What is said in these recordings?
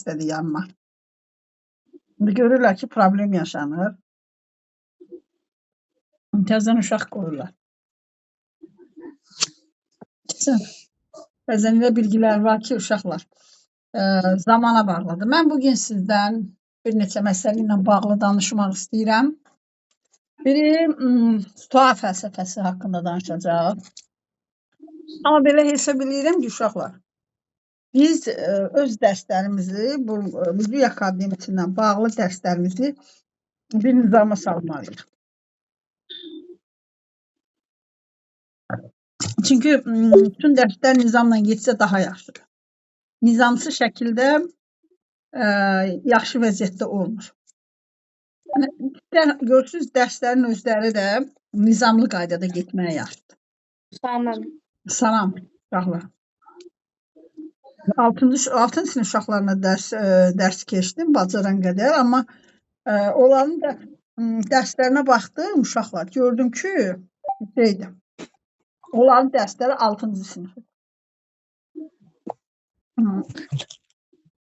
istədi yanıma. İndi görürlər ki, problem yaşanır. Təzədən uşaq qoyurlar. Bəzən elə bilgilər var ki, uşaqlar zamana bağlıdır. Mən bugün sizdən bir neçə məsələ ilə bağlı danışmaq istəyirəm. Biri Stoa fəlsəfəsi haqqında danışacağıq. Amma belə hesab eləyirəm ki, uşaqlar, biz öz dərslərimizi, bu Milli Akademisi ilə bağlı dərslərimizi bir nizama salmalıyıq. Çünki bütün dərslər nizamla getsə daha yaxşıdır. Nizamsız şəkildə yaxşı vəziyyətdə olmur. Yəni, görürsünüz, dərslərin özləri də nizamlı qaydada getməyə yaxşıdır. Salam. Salam, uşaqlar. 6-cı sinif uşaqlarına dərs keçdim, bacaran qədər, amma onların da dərslərinə baxdım, uşaqlar, gördüm ki, şeydir, onların dərsləri 6-cı sinif.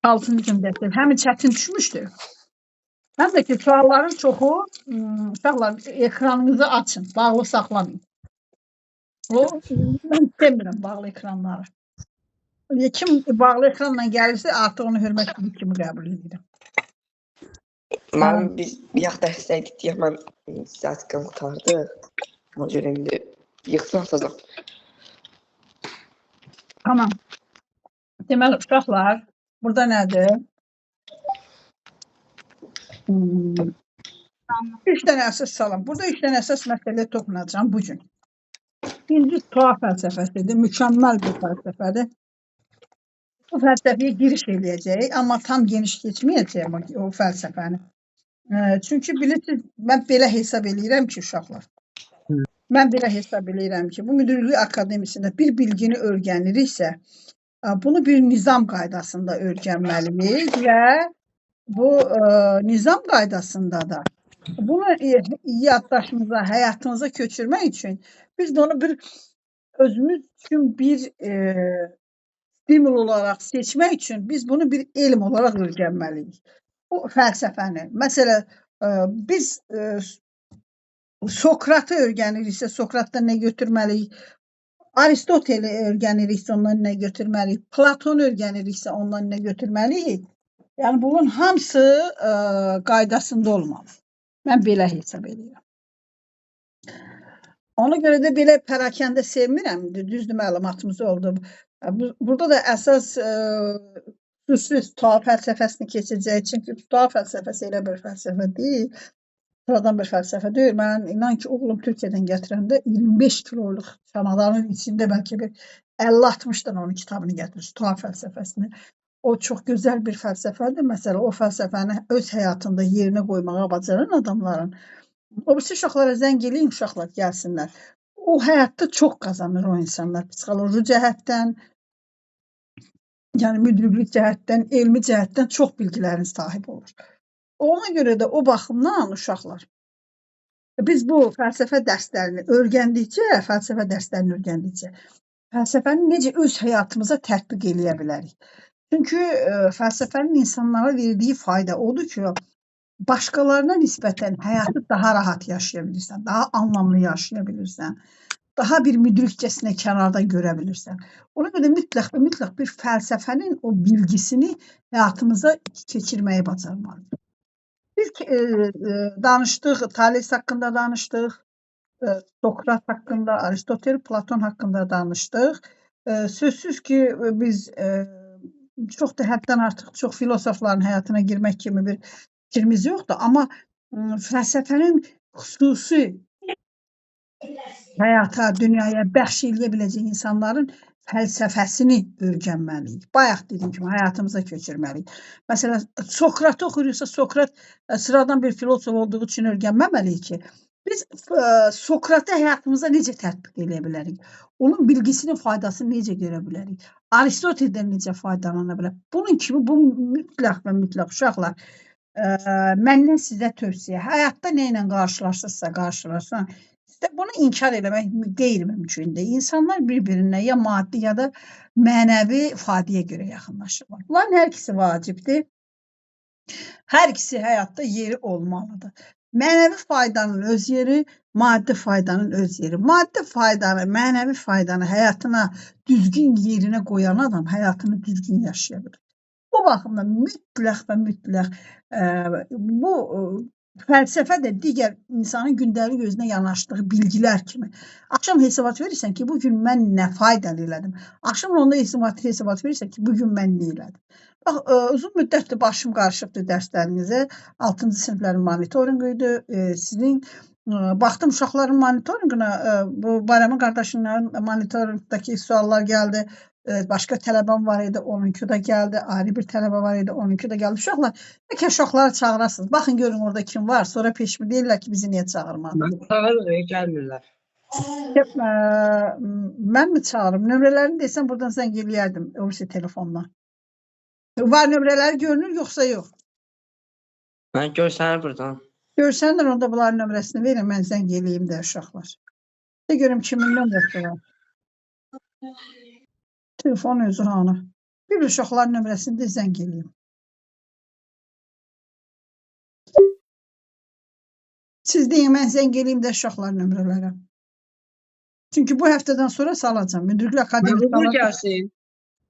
6-cı sinif dərsləri həm çətin düşmüşdü, həm də ki, sualların çoxu, uşaqlar, ekranınızı açın, bağlı saxlamayın. Mən istəmirəm bağlı ekranları. Kim bağlı ekranla gəlirsə, artıq onu hörmətsizlik kimi qəbul edirəm. Müəllim, biz bayaq dərsdəydik deyə mən səhətqən qurtardı. Ona görə indi yığsın atacaq. Tamam. Deməli, uşaqlar, burada nədir? 3 dənə əsas salam. Burada 3 dənə əsas məsələyə toxunacağam bu gün. Birinci, Stoa fəlsəfəsidir. Mükəmməl bir fəlsəfədir. Bu fəlsəfəyə giriş eləyəcəyik, amma tam geniş keçməyəcəyəm o fəlsəfəni. Çünki bilirsiniz, mən belə hesab eləyirəm ki, uşaqlar, mən belə hesab eləyirəm ki, bu Müdürlük Akademisində bir bilgini öyrəniriksə, bunu bir nizam qaydasında öyrənməliyik və bu nizam qaydasında da bunu yaddaşımıza, həyatımıza köçürmək üçün biz də onu bir özümüz üçün bir stimul olaraq seçmək üçün biz bunu bir elm olaraq öyrənməliyik. Bu fəlsəfəni. Məsələn, biz Sokratı öyrəniriksə, Sokratdan nə götürməliyik? Aristoteli öyrəniriksə, ondan nə götürməliyik? Platonu öyrəniriksə, ondan nə götürməliyik? Yəni, bunun hamısı qaydasında olmalı. Mən belə hesab edirəm. Ona görə də belə pərakəndə sevmirəm. Düzdür, məlumatımız oldu. Burada da əsas xüsusi Stoa fəlsəfəsini keçəcək. Çünki Stoa fəlsəfəsi elə bir fəlsəfə deyil. Sıradan bir fəlsəfə deyil. Mən inan ki, oğlum Türkiyədən gətirəndə 25 kiloluq çamadanın içində bəlkə bir 50-60 dənə onun kitabını gətirir, Stoa fəlsəfəsini. O çox gözəl bir fəlsəfədir. Məsələn, o fəlsəfəni öz həyatında yerinə qoymağa bacaran adamların, o birisi uşaqlara zəng eləyin, uşaqlar gəlsinlər. O həyatda çox qazanır o insanlar. Psixoloji cəhətdən, yəni müdriklik cəhətdən, elmi cəhətdən çox bilgilərin sahib olur. Ona görə də o baxımdan uşaqlar, biz bu fəlsəfə dərslərini öyrəndikcə, fəlsəfəni necə öz həyatımıza tətbiq eləyə bilərik? Çünki fəlsəfənin insanlara verdiyi fayda odur ki, başqalarına nisbətən həyatı daha rahat yaşaya bilirsən, daha anlamlı yaşaya bilirsən, daha bir müdrikcəsinə kənardan görə bilirsən. Ona görə mütləq və mütləq bir fəlsəfənin o bilgisini həyatımıza keçirməyi bacarmalıyıq. Biz danışdıq, Thales haqqında danışdıq, Sokrat haqqında, Aristotel, Platon haqqında danışdıq. Sözsüz ki, biz çox da həddən artıq çox filosofların həyatına girmək kimi bir fikrimiz yoxdur, amma fəlsəfənin xüsusi həyata, dünyaya bəxş eləyə biləcək insanların fəlsəfəsini öyrənməliyik. Bayaq dediyim kimi, həyatımıza köçürməliyik. Məsələn, Sokratı oxuyursa, Sokrat sıradan bir filosof olduğu üçün öyrənməməliyik ki, biz Sokratı həyatımıza necə tətbiq eləyə bilərik? Onun bilgisinin faydasını necə görə bilərik? Aristoteldən necə faydalana bilər? Bunun kimi, bu mütləq və mütləq uşaqlar, məndən sizə tövsiyə, həyatda nə ilə qarşılaşırsa, qarşılaşsan, Bunu inkar eləmək qeyri-mümkündür. İnsanlar bir-birinə ya maddi, ya da mənəvi faydaya görə yaxınlaşırlar. Bunların hər ikisi vacibdir. Hər ikisi həyatda yeri olmalıdır. Mənəvi faydanın öz yeri, maddi faydanın öz yeri. Maddi faydanı, mənəvi faydanı həyatına düzgün yerinə qoyan adam həyatını düzgün yaşaya bilir. Bu baxımdan mütləq və mütləq bu fəlsəfə də digər insanın gündəlik özünə yanaşdığı bilgilər kimi. Axşam hesabat verirsən ki, bugün mən nə faydalı elədim. Axşam onda hesabat verirsən ki, bugün mən nə elədim. Bax, uzun müddətdir başım qarışıbdır dərslərinizə. 6-cı siniflərin monitorinqi idi. Sizin baxdım uşaqların monitorinqinə, bu Bayramın qardaşının monitorinqdakı suallar gəldi. Başqa tələbəm var idi, onunki də gəldi. Ayrı bir tələbə var idi, onunki də gəldi. Uşaqlar, bəlkə uşaqları çağırasınız. Baxın görün orada kim var. Sonra peşmi deyirlər ki, bizi niyə çağırmadınız? Mən çağırırıq, gəlmirlər. Mən mi çağırım? Nömrələrini desəm buradan zəng eləyərdim o birisi telefonla. Var nömrələri görünür, yoxsa yox? Mən görsənir buradan. Görsənir, onda bunların nömrəsini verin, mən zəng eləyim də uşaqlar. De görüm kimin nömrəsi var. Telefon özü hanı? Bir uşaqların nömrəsini də zəng eləyim. Siz deyin, mən zəng eləyim də uşaqların nömrələrə. Çünki bu həftədən sonra salacağam. Müdrikli akademi Uğur salacağam. gəlsin.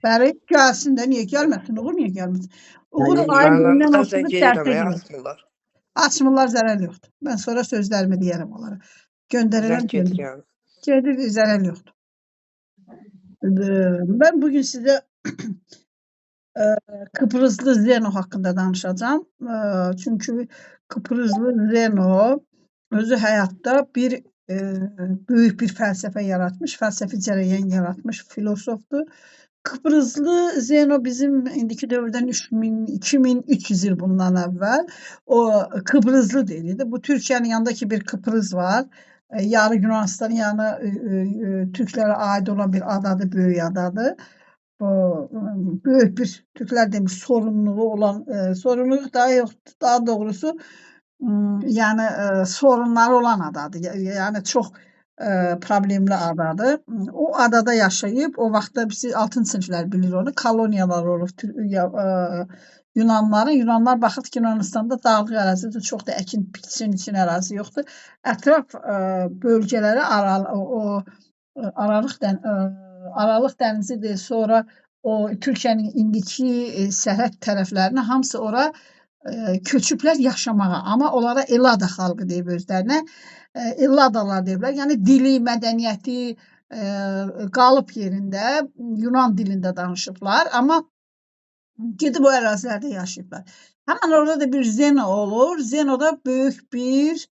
Bəli, gəlsin də, niyə gəlməsin? Uğur niyə gəlməsin? Uğur ayın birindən Mən zəng oturub eləyirəm, dərsə girir. açmırlar. Açmırlar, zərər yoxdur. Mən sonra sözlərimi deyərəm onlara. Göndərərəm. Zəng gedir yəni. Gedir, zərər yoxdur. Mən bugün sizə Kıbrıslı Zeno haqqında danışacağam. Çünki Kıbrıslı Zeno özü həyatda bir böyük bir fəlsəfə yaratmış, fəlsəfi cərəyan yaratmış filosofdur. Kıbrıslı Zeno bizim indiki dövrdən 2300 il bundan əvvəl o Kıbrıslı deyildi. Bu Türkiyənin yanındakı bir Kıbrıs var. Yarı Yunanistanın, yəni Türklərə aid olan bir adadır, böyük adadır. Bu böyük bir Türklər demiş sorumluluğu olan, sorumluluq daha yox, daha doğrusu yəni sorunları olan adadır. Yəni çox problemli adadır. O adada yaşayıb, o vaxtda bizi 6-cı siniflər bilir onu, koloniyalar olub Yunanların. Yunanlar baxır ki, Yunanistanda dağlıq ərazidir, çox da əkin biçin üçün ərazi yoxdur. Ətraf bölgələrə Aralıq dənizidir, sonra o Türkiyənin indiki sərhəd tərəflərinə hamısı ora köçüblər yaşamağa. Amma onlara Elada xalqı deyib özlərinə. Eladalar deyiblər. Yəni dili, mədəniyyəti qalıb yerində Yunan dilində danışıblar, amma gedib o ərazilərdə yaşayıblar. Həmən orada da bir Zeno olur. Zeno da böyük bir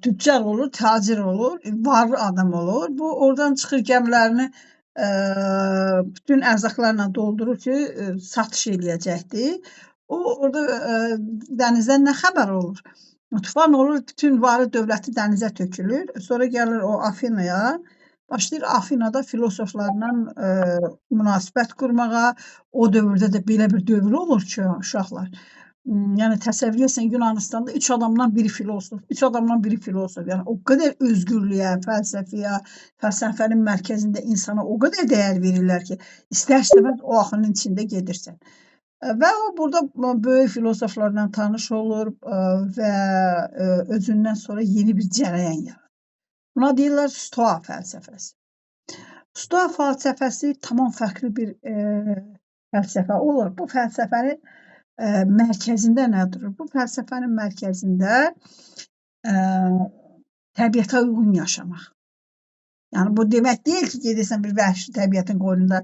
tüccar olur, tacir olur, varlı adam olur. Bu oradan çıxır gəmilərini bütün ərzaqlarla doldurur ki, satış eləyəcəkdir. O orada dənizdən nə xəbər olur? Tufan olur, bütün varı dövləti dənizə tökülür. Sonra gəlir o Afinaya. Başlayır Afinada filosoflarla münasibət qurmağa. O dövrdə də belə bir dövr olur ki, uşaqlar. Yəni təsəvvür etsən Yunanistanda 3 adamdan biri filosof, 3 adamdan biri filosof. Yəni o qədər özgürlüyə, fəlsəfəyə, fəlsəfənin mərkəzində insana o qədər dəyər verirlər ki, istər-istəməz o axının içində gedirsən. Və o burada böyük filosoflarla tanış olur və özündən sonra yeni bir cərəyan yaranır. Buna deyirlər Stoa fəlsəfəsi. Stoa fəlsəfəsi tamam fərqli bir fəlsəfə olur. Bu fəlsəfənin mərkəzində nə durur? Bu fəlsəfənin mərkəzində təbiətə uyğun yaşamaq. Yəni bu demək deyil ki, gedirsən bir vəhşi təbiətin qoynunda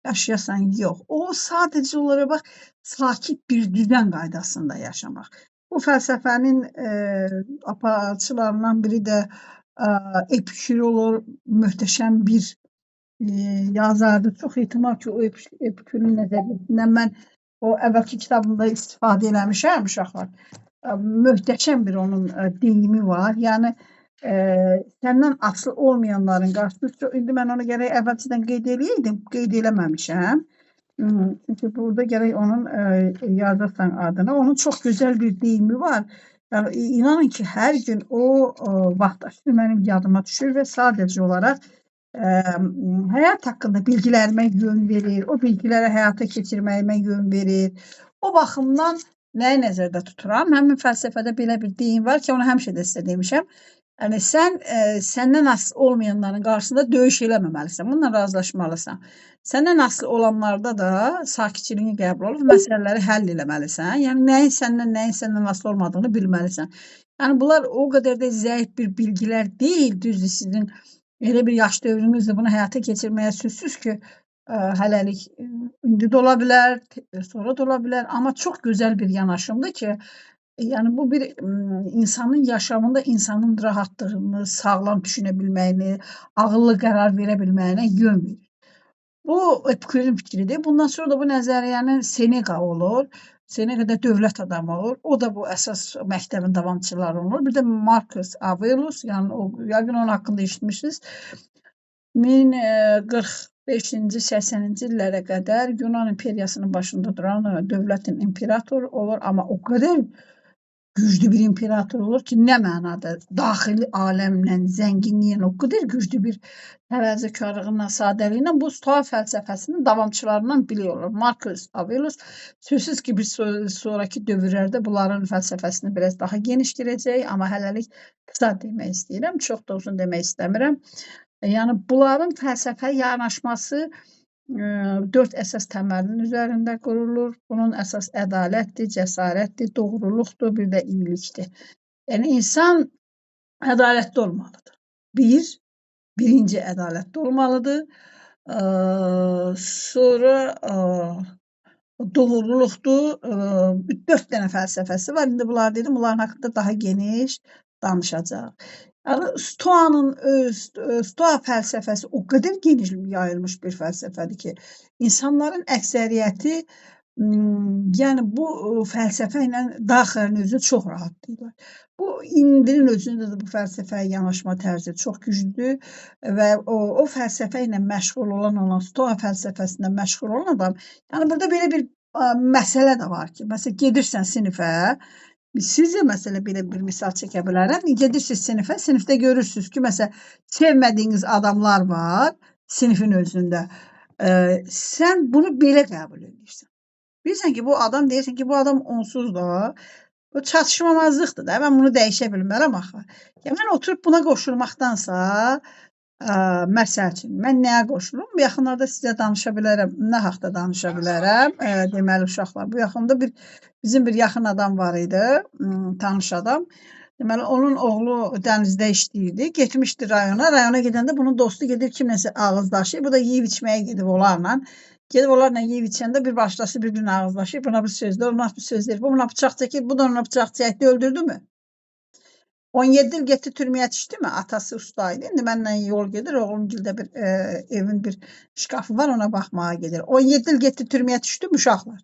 yaşayasan, yox. O sadəcə olaraq bax, sakit bir düzən qaydasında yaşamaq. Bu fəlsəfənin aparıcılarından biri də Epikür olur, möhtəşəm bir yazardır. Çox ehtimal ki, o Epikürün nəzəriyyəsindən mən o əvvəlki kitabımda istifadə eləmişəm uşaqlar. Möhtəşəm bir onun deyimi var. Yəni səndən asılı olmayanların qarşısında, indi mən onu gərək əvvəlcədən qeyd eləyəydim, qeyd eləməmişəm. Çünki burada gərək onun yazasan adını. Onun çox gözəl bir deyimi var. Yəni inanın ki, hər gün o vaxtaşırı mənim yadıma düşür və sadəcə olaraq həyat haqqında bilgilərimə yön verir, o bilgiləri həyata keçirməyimə yön verir. O baxımdan nəyi nəzərdə tuturam? Həmin fəlsəfədə belə bir deyim var ki, onu həmişə də sizə demişəm. Yəni sən səndən asılı olmayanların qarşısında döyüş eləməməlisən. Bununla razılaşmalısan. Səndən asılı olanlarda da sakitçiliyini qəbul olub məsələləri həll eləməlisən. Yəni nəyin səndən, nəyin səndən asılı olmadığını bilməlisən. Yəni bunlar o qədər də zəif bir bilgilər deyil. Düzdür, sizin elə bir yaş dövrünüzdür, bunu həyata keçirməyə sözsüz ki, hələlik indi də ola bilər, sonra da ola bilər, amma çox gözəl bir yanaşımdır ki, yəni bu bir insanın yaşamında insanın rahatlığını, sağlam düşünə bilməyini, ağıllı qərar verə bilməyinə yön verir. Bu Epikurin fikridir. Bundan sonra da bu nəzəriyyənin Seneca olur. Seneca da dövlət adamı olur. O da bu əsas məktəbin davamçıları olur. Bir də Marcus Aurelius, yəni o yəqin onun haqqında eşitmişsiniz. 1045-ci, 80-ci illərə qədər Yunan imperiyasının başında duran dövlətin imperatoru olur, amma o qədər güclü bir imperator olur ki, nə mənada daxili aləmlə, zənginliklə, o qədər güclü bir təvazökarlığıyla, sadəliylə bu Stoa fəlsəfəsinin davamçılarından biri olur. Marcus Aurelius sözsüz ki, biz sonraki dövrlərdə bunların fəlsəfəsini biraz daha geniş girəcəyik, amma hələlik qısa demək istəyirəm, çox da uzun demək istəmirəm. Yəni bunların fəlsəfə yanaşması 4 əsas təməlin üzərində qurulur. Bunun əsas ədalətdir, cəsarətdir, doğruluqdur, bir də iyilikdir. Yəni insan ədalətli olmalıdır. Birinci ədalətli olmalıdır. Sonra doğruluqdur. 4 dənə fəlsəfəsi var. İndi bunlar dedim, bunların haqqında daha geniş danışacağıq. Yəni Stoanın öz Stoa fəlsəfəsi o qədər geniş yayılmış bir fəlsəfədir ki, insanların əksəriyyəti yəni bu fəlsəfə ilə daxilən özünü çox rahatlayırlar. Bu indinin özündə də bu fəlsəfəyə yanaşma tərzi çox güclüdür və o fəlsəfə ilə məşğul olan Stoa fəlsəfəsində məşğul olan adam, yəni burada belə bir məsələ də var ki, məsələn gedirsən sinifə, sizə məsələ belə bir misal çəkə bilərəm. Gedirsiniz sinifə, sinifdə görürsünüz ki, məsələn, sevmədiyiniz adamlar var sinifin özündə. Sən bunu belə qəbul edirsən. Bilirsən ki, bu adam, deyirsən ki, bu adam onsuz da bu çatışmamazlıqdır da, mən bunu dəyişə bilmərəm axı. Yəni, mən oturub buna qoşulmaqdansa, məsəl üçün, mən nəyə qoşulum? Bu yaxınlarda sizə danışa bilərəm, nə haqda danışa bilərəm? Deməli, uşaqlar, bu yaxında bizim bir yaxın adam var idi, tanış adam. Deməli, onun oğlu dənizdə işləyirdi, getmişdi rayona. Rayona gedəndə bunun dostu gedir kimləsə ağızlaşır. Bu da yeyib içməyə gedib onlarla. Gedib onlarla yeyib içəndə bir başlası bir-birinə ağızlaşır. Buna bir söz deyir, ona bir söz deyir. Bu buna bıçaq çəkir, bu da ona bıçaq çəkdi, öldürdü mü? 17 il getdi türməyə düşdü mü? Atası usta idi. İndi mənlə yol gedir, oğlum gildə bir evin bir şkafı var, ona baxmağa gedir. 17 il getdi türməyə düşdü mü uşaqlar?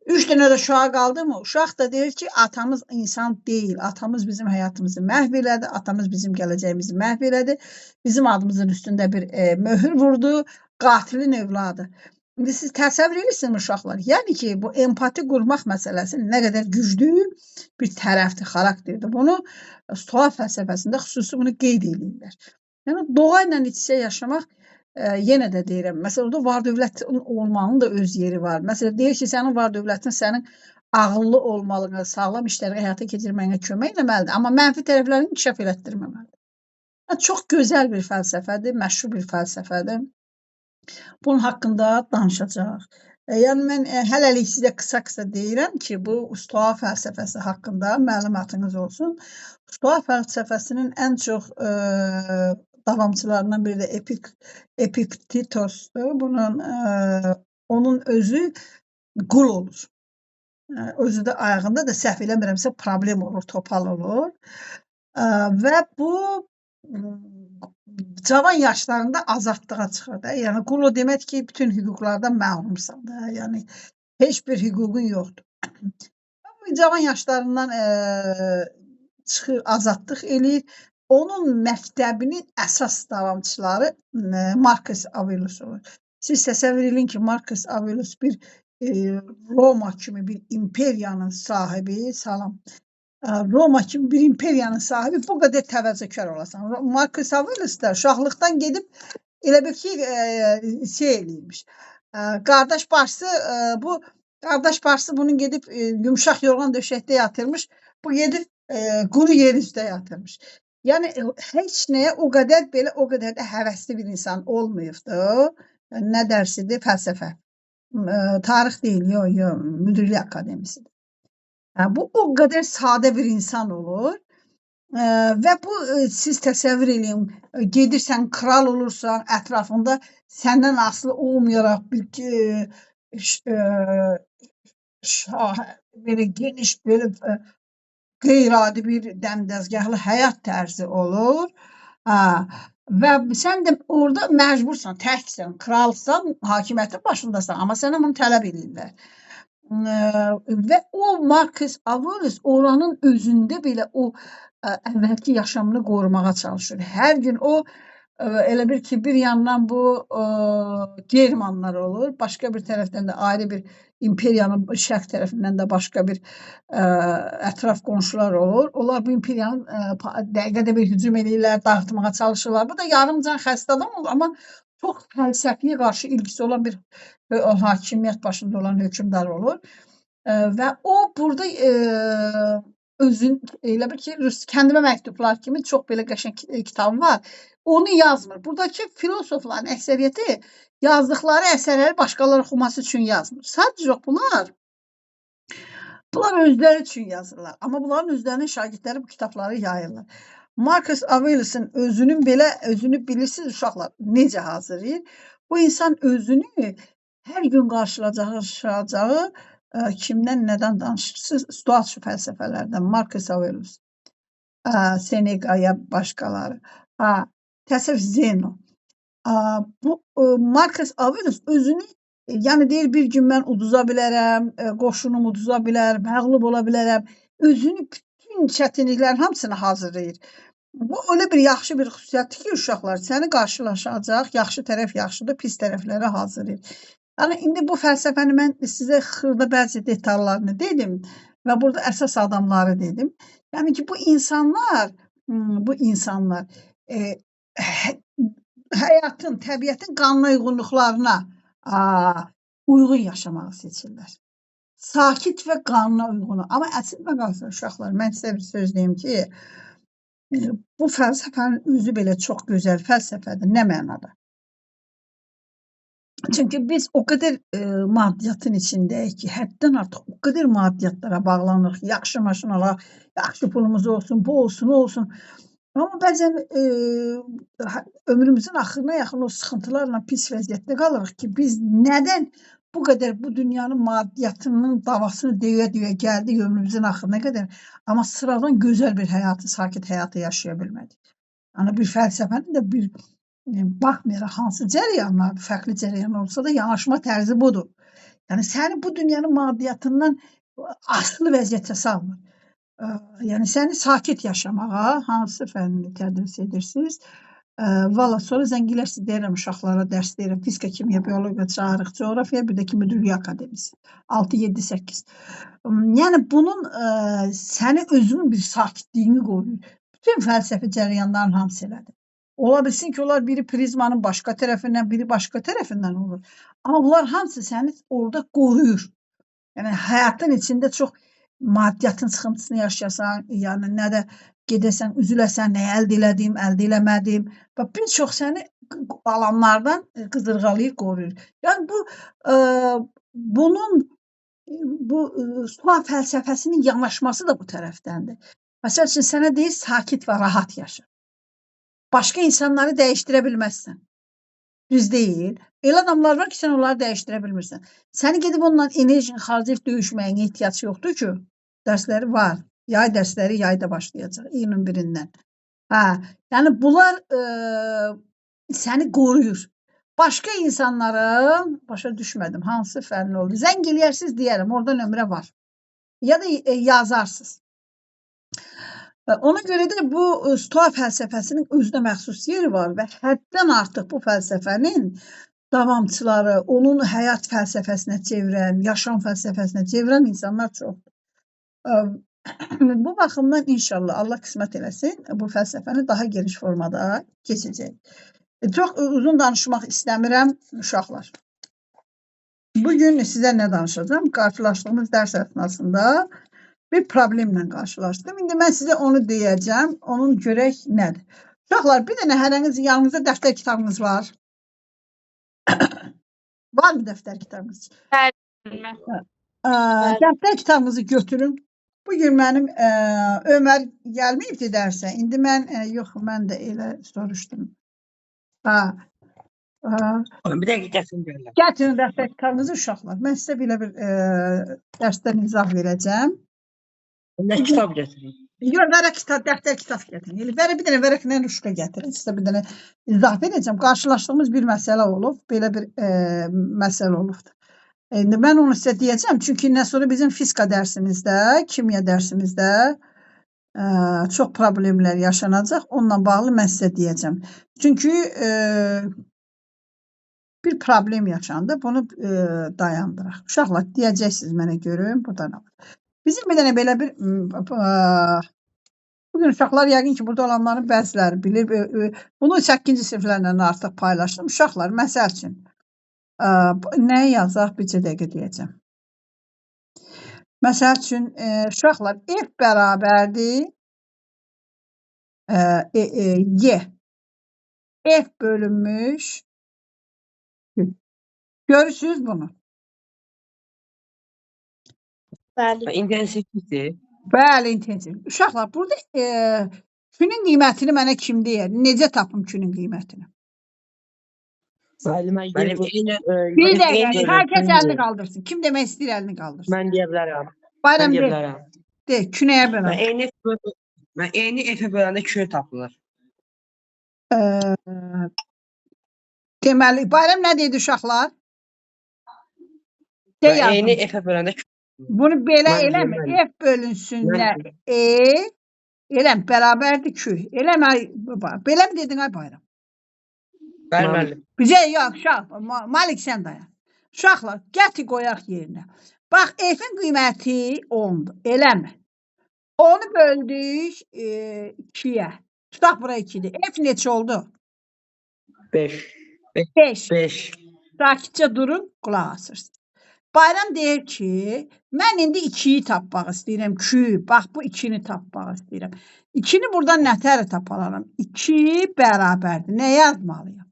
3 dənə də uşağı qaldı mı? Uşaq da deyir ki, atamız insan deyil, atamız bizim həyatımızı məhv elədi, atamız bizim gələcəyimizi məhv elədi, bizim adımızın üstündə bir möhür vurdu, qatilin övladı. İndi siz təsəvvür edirsiniz uşaqlar? Yəni ki, bu empati qurmaq məsələsi nə qədər güclü bir tərəfdir, xarakterdir. Bunu Stoa fəlsəfəsində xüsusi bunu qeyd edirlər. Yəni, doğa ilə iç-içə yaşamaq, yenə də deyirəm, məsələn, orada var dövlət olmanın da öz yeri var. Məsələn, deyir ki, sənin var dövlətin sənin ağıllı olmalığına, sağlam işləri həyata keçirməyinə kömək eləməlidir, amma mənfi tərəflərini inkişaf elətdirməməlidir. Yəni, çox gözəl bir fəlsəfədir, məşhur bir fəlsəfədir. Bunun haqqında danışacağıq. Yəni, mən hələlik sizə qısa-qısa deyirəm ki, bu Stoa fəlsəfəsi haqqında məlumatınız olsun. Stoa fəlsəfəsinin ən çox davamçılarından biri də Epiktetosdur. Onun özü qul olur. Özü də ayağında da səhv eləmirəmsə problem olur, topal olur. Və bu cavan yaşlarında azadlığa çıxır da. Yəni qul o demək ki, bütün hüquqlardan məhrumsan da. Yəni heç bir hüququn yoxdur. Bu cavan yaşlarından çıxır, azadlıq eləyir. Onun məktəbinin əsas davamçıları Marcus Aurelius olur. Siz təsəvvür edin ki, Marcus Aurelius bir Roma kimi bir imperiyanın sahibi, salam, Roma kimi bir imperiyanın sahibi bu qədər təvazökar olasan. Marcus Aurelius da uşaqlıqdan gedib elə bil ki, şey eləyirmiş. Qardaş bacısı bu qardaş bacısı bunun gedib yumşaq yorğan döşəkdə yatırmış. Bu gedib quru yer üstə yatırmış. Yəni heç nəyə o qədər belə o qədər də həvəsli bir insan olmayıbdı. Nə dərsidir? Fəlsəfə. Tarix deyil, yox, yox, Müdriklik Akademisidir. Bu o qədər sadə bir insan olur. Və bu siz təsəvvür eləyin, gedirsən, kral olursan, ətrafında səndən asılı olmayaraq bir şah, belə geniş, belə qeyri-adi bir dəmdəzgahlı həyat tərzi olur. Ha, və sən də orada məcbursan, təksən, kralsan, hakimiyyətin başındasan, amma sənə bunu tələb eləyirlər. Və o Marcus Aurelius oranın özündə belə o əvvəlki yaşamını qorumağa çalışır. Hər gün o elə bir ki, bir yandan bu Germanlar olur, başqa bir tərəfdən də ayrı bir imperiyanın şərq tərəfindən də başqa bir ətraf qonşular olur. Onlar bu imperiyanın dəqiqədə bir hücum eləyirlər, dağıtmağa çalışırlar. Bu da yarımcan xəstə adam olur, amma çox fəlsəfiyə qarşı ilgisi olan bir hakimiyyət başında olan hökmdar olur. Və o burada özün elə bil ki, Rus kəndimə məktublar kimi çox belə qəşəng kitabı var. Onu yazmır. Buradakı filosofların əksəriyyəti yazdıqları əsərləri başqaları oxuması üçün yazmır. Sadəcə bunlar özləri üçün yazırlar. Amma bunların özlərinin şagirdləri bu kitabları yayırlar. Marcus Aurelius'un özünün belə, özünü bilirsiniz uşaqlar necə hazırlayır? Bu insan özünü hər gün qarşılaşacağı kimdən, nədən danışırsınız? Stoaçı fəlsəfələrdən Marcus Aurelius, Seneca ya başqaları. Təsəvvür Zeno. Bu Marcus Aurelius özünü, yəni deyir bir gün mən uduza bilərəm, qoşunum uduza bilər, məğlub ola bilərəm. Özünü bütün çətinliklərin hamısını hazırlayır. Bu elə bir yaxşı bir xüsusiyyətdir ki, uşaqlar səni qarşılaşacaq, yaxşı tərəf yaxşıdır, pis tərəfləri hazırlayır. Yəni indi bu fəlsəfəni mən sizə xırda bəzi detallarını dedim və burada əsas adamları dedim. Yəni ki, bu insanlar həyatın, təbiətin qanuna uyğunluqlarına uyğun yaşamağı seçirlər. Sakit və qanuna uyğun. Amma əslində qalsa uşaqlar, mən sizə bir söz deyim ki, bu fəlsəfənin özü belə çox gözəl fəlsəfədir. Nə mənada? Çünki biz o qədər maddiyyatın içindəyik ki, həddən artıq o qədər maddiyyatlara bağlanırıq. Yaxşı maşın alaq, yaxşı pulumuz olsun, bu olsun, o olsun. Amma bəzən ömrümüzün axırına yaxın o sıxıntılarla pis vəziyyətdə qalırıq ki, biz nədən bu qədər bu dünyanın maddiyyatının davasını deyə-deyə gəldik ömrümüzün axırına qədər, amma sıradan gözəl bir həyatı, sakit həyatı yaşaya bilmədik. Yəni bir fəlsəfənin də bir baxmayaraq hansı cərəyanlar, fərqli cərəyan olsa da yanaşma tərzi budur. Yəni səni bu dünyanın maddiyyatından asılı vəziyyətə salmır. Yəni səni sakit yaşamağa hansı fənni tədris edirsiniz? Valla sonra zəng elərsiniz, deyirəm uşaqlara dərs deyirəm. Fizika, kimya, biologiya, tarix, coğrafiya, bir də ki Müdriklik Akademisi. 6, 7, 8. Yəni bunun səni özünün bir sakitliyini qoruyur. Bütün fəlsəfi cərəyanların hamısı elədir. Ola bilsin ki, onlar biri prizmanın başqa tərəfindən, biri başqa tərəfindən olur. Amma bunlar hamısı səni orada qoruyur. Yəni həyatın içində çox maddiyyatın sıxıntısını yaşayasan, yəni nə də gedəsən, üzüləsən, nə əldə elədim, əldə eləmədim. Və bir çox səni alanlardan qıdırğalayır, qoruyur. Yəni bu bunun bu Stoa fəlsəfəsinin yanaşması da bu tərəfdəndir. Məsəl üçün sənə deyir, sakit və rahat yaşa. Başqa insanları dəyişdirə bilməzsən. Düz deyil. Elə adamlar var ki, sən onları dəyişdirə bilmirsən. Səni gedib onunla enerjini harcayıb döyüşməyinə ehtiyac yoxdur ki. Dərsləri var. Yay dərsləri yayda başlayacaq. İyunun 1-dən. Hə, yəni bunlar səni qoruyur. Başqa insanların, başa düşmədim, hansı fənni oldu. Zəng eləyərsiz deyərəm, orada nömrə var. Ya da yazarsınız. Ona görə də bu Stoa fəlsəfəsinin özünə məxsus yeri var və həddən artıq bu fəlsəfənin davamçıları, onun həyat fəlsəfəsinə çevirən, yaşam fəlsəfəsinə çevirən insanlar çoxdur. Bu baxımdan inşallah Allah qismət eləsin, bu fəlsəfəni daha geniş formada keçəcək. Çox uzun danışmaq istəmirəm uşaqlar. Bugün sizə nə danışacağam? Qarşılaşdığımız dərs əsnasında bir problemlə qarşılaşdım. İndi mən sizə onu deyəcəm. Onun görək nədir. Uşaqlar, bir dənə hərəniz yanınızda dəftər kitabınız var. Var mı dəftər kitabınız? Bəli. Dəftər kitabınızı götürün. Bugün mənim Ömər gəlməyibdi dərsə. İndi mən yox, mən də elə soruşdum. Ha. Bir dəqiqə gətirin gəlirəm. Gətirin dəftər kitabınızı uşaqlar. Mən sizə belə bir dərsdən izah verəcəm. Nə kitab gətirin? Yox, vərəq kitab, dəftər kitab gətirin. Elə vərəq, bir dənə vərəqlə ruşka gətirin. Sizə bir dənə izah verəcəm. Qarşılaşdığımız bir məsələ olub, belə bir məsələ olubdur. İndi mən onu sizə deyəcəm, çünki nə sonra bizim fizika dərsimizdə, kimya dərsimizdə çox problemlər yaşanacaq. Onunla bağlı mən sizə deyəcəm. Çünki bir problem yaşandı. Bunu dayandıraq. Uşaqlar, deyəcəksiniz mənə görün, burada nə var. Bizim bir dənə belə bir bugün uşaqlar yəqin ki, burada olanların bəziləri bilir. Bunu 8-ci siniflərlə artıq paylaşdım. Uşaqlar, məsəl üçün, nəyi yazaq, bircə dəqiqə deyəcəm. Məsəl üçün, uşaqlar, F bərabərdir Y. F bölünmüş. Görürsünüz bunu? Bəli. İntensivlikdir. Bəli, intensiv. Uşaqlar, burada Q-nün qiymətini mənə kim deyər? Necə tapım Q-nün qiymətini? Müəllim, mən Müəllim, eyni Bir dəqiqə, eyni hər kəs əlini qaldırsın. Kim demək istəyir əlini qaldırsın. Mən deyə bilərəm. Mən Bayram deyə de, bilərəm. de, Q nəyə Mən bərabər? eyni mən eyni F-ə böləndə Q tapılır. Deməli, Bayram nə dedi uşaqlar? De Mən eyni yazın. F-ə böləndə Q. Bunu belə Mən eləmir. deyirəm. F bölünsün nə? Mən E, eləm, bərabərdir Q. Eləmə, ay, belə mi dedin ay Bayram? Bəli, müəllim. Bizə yox, uşaq, Malik sən dayan. Uşaqlar, gətir qoyaq yerinə. Bax, F-in qiyməti 10-dur, eləmi? Onu böldük 2-yə. Tutaq bura 2-dir. F neçə oldu? 5. 5. 5. Sakitcə durun, qulaq asırsınız. Bayram deyir ki, mən indi 2-yi tapmaq istəyirəm. Q, bax bu 2-ni tapmaq istəyirəm. 2-ni buradan nətərə tapalaram? 2 bərabərdir. Nə yazmalıyam?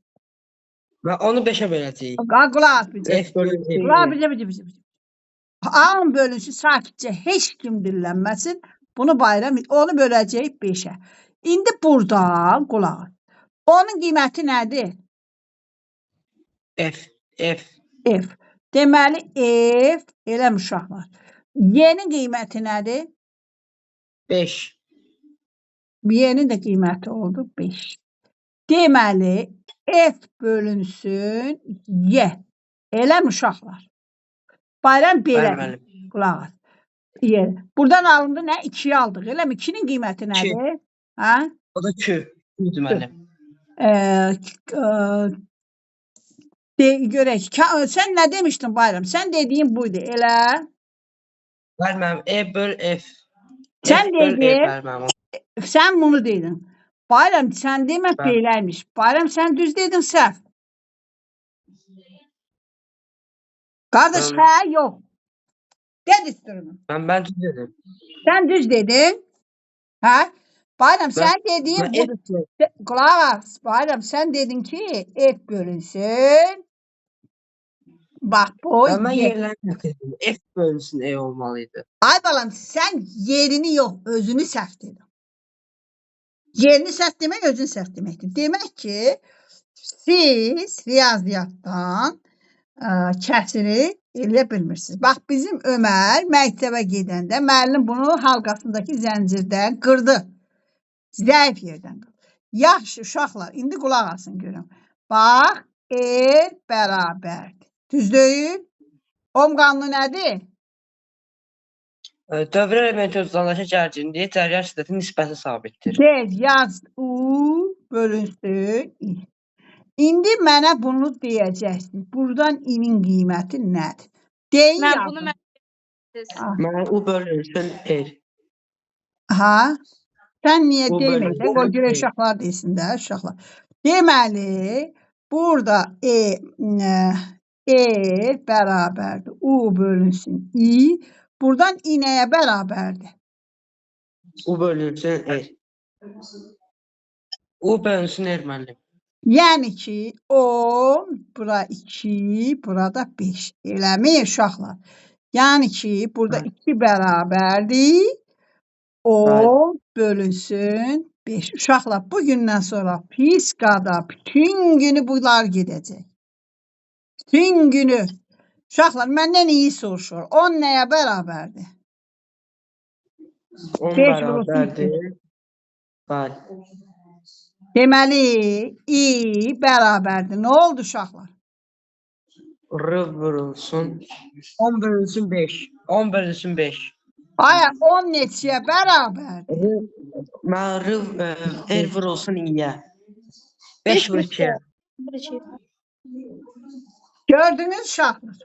Və onu 5-ə böləcəyik. Qulaq as bizə. F bölünsün. Qulaq bizə, bizə, bizə. A-ın bölünsün sakitcə, heç kim dillənməsin. Bunu Bayram, onu böləcəyik 5-ə. İndi buradan qulaq as. Onun qiyməti nədir? F. F. F. Deməli, F, elə uşaqlar. Y-nin qiyməti nədir? 5. Y-nin də qiyməti oldu 5. Deməli, F bölünsün Y. Elə uşaqlar? Bayram belə. Bəli, müəllim. Qulaq as. Y. Buradan alındı nə? 2-yi aldıq. Eləmi? 2-nin qiyməti nədir? Hə? O da Q. Q-dür müəllim. Görək. Sən nə demişdin Bayram? Sən dediyin buydu. Elə? Bəli, müəllim. E böl F. Sən F böl E, dedin. bəli, müəllim. Sən bunu dedin. Bayram, sən demə Bəli. beləmiş. Bayram, sən düz dedin, səhv. Qardaş, Bəli. hə, yox. Dedi durunu. Mən düz dedim. Sən düz dedin. Hə? Bayram, sən dediyin Mən budur. F Qulaq as, Bayram, sən dedin ki, F bölünsün. Bax, bu Mən Y. yerlərini təqdim. F bölünsün E olmalıydı. Ay balam, sən yerini yox, özünü səhv dedin. Yerini səhv demək, özünü səhv deməkdir. Demək ki, siz riyaziyyatdan kəsiri eləyə bilmirsiniz. Bax, bizim Ömər məktəbə gedəndə müəllim bunu halqasındakı zəncirdən qırdı. Zəif yerdən qırdı. Yaxşı, uşaqlar, indi qulaq asın görüm. Bax, R bərabərdir. Düz deyil? Ohm qanunu nədir? Dövrə elementi uzaqlaşa gərginliyi cəryan şiddəti nisbəti sabitdir. Deyir, yaz U bölünsün I. İndi mənə bunu deyəcəksiniz. Buradan I-nin qiyməti nədir? Deyin Mən bunu yazın. mən Mən U bölünsün R. Aha. Sən niyə U demək də? Qoy bölünsün görək T. uşaqlar desin də, uşaqlar. Deməli, burada E bərabərdir. U bölünsün I. Buradan I nəyə bərabərdir? U bölünsün R. U bölünsün R müəllim. Yəni ki, 10, bura 2, burada 5. Eləmi uşaqlar? Yəni ki, burada Bəli. 2 bərabərdir. 10 bölünsün 5. Uşaqlar, bugündən sonra fiskada bütün günü bunlar gedəcək. Bütün günü. Uşaqlar, məndən iyi soruşur. 10 nəyə bərabərdir? 10 5 vurulsun 2. bərabərdir. Bəli. Deməli, I bərabərdir. Nə oldu uşaqlar? R vurulsun. 10 bölünsün 5. 10 bölünsün 5. Aya, 10 neçəyə bərabərdir? R, mən R, R vurulsun İ-yə. 5 vur 2-yə. 2. Gördünüz uşaqlar?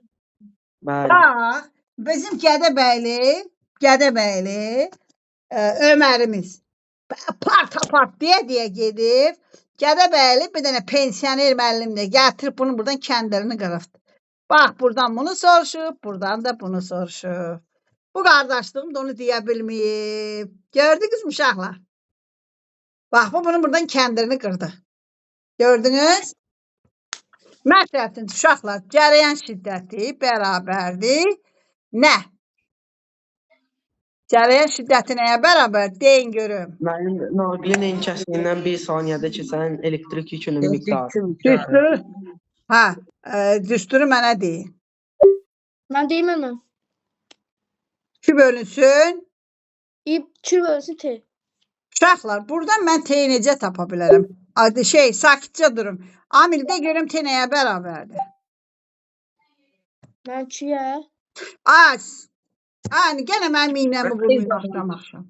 Bəli. Bax, bizim Gədəbəyli Ömərimiz part deyə deyə gedib, Gədəbəyli bir dənə pensioner müəllim də gətirib bunu buradan kəndlərini qırıbdı. Bax, buradan bunu soruşub, buradan da bunu soruşub. Bu qardaşlığım da onu deyə bilməyib. Gördünüz mü uşaqlar? Bax, bu bunun buradan kəndirini qırdı. Gördünüz? Məsələn, uşaqlar, cərəyan şiddəti bərabərdir. Nə? Cərəyan şiddəti nəyə bərabər? Deyin görüm. Mənim naqilin enkəsindən 1 saniyədə keçən elektrik yükünün miqdarı. Düsturu, hə, düsturu mənə deyin. Mən deyim mən. 2 bölünsün. İ 2 bölünsün T. Uşaqlar, buradan mən T-yi necə tapa bilərəm? Adı şey, sakitcə durun. Amil də görüm T nəyə bərabərdir? Mən 2-yə. Az. Yəni, genə mənim iynəmi vurmayın axşam-axşam.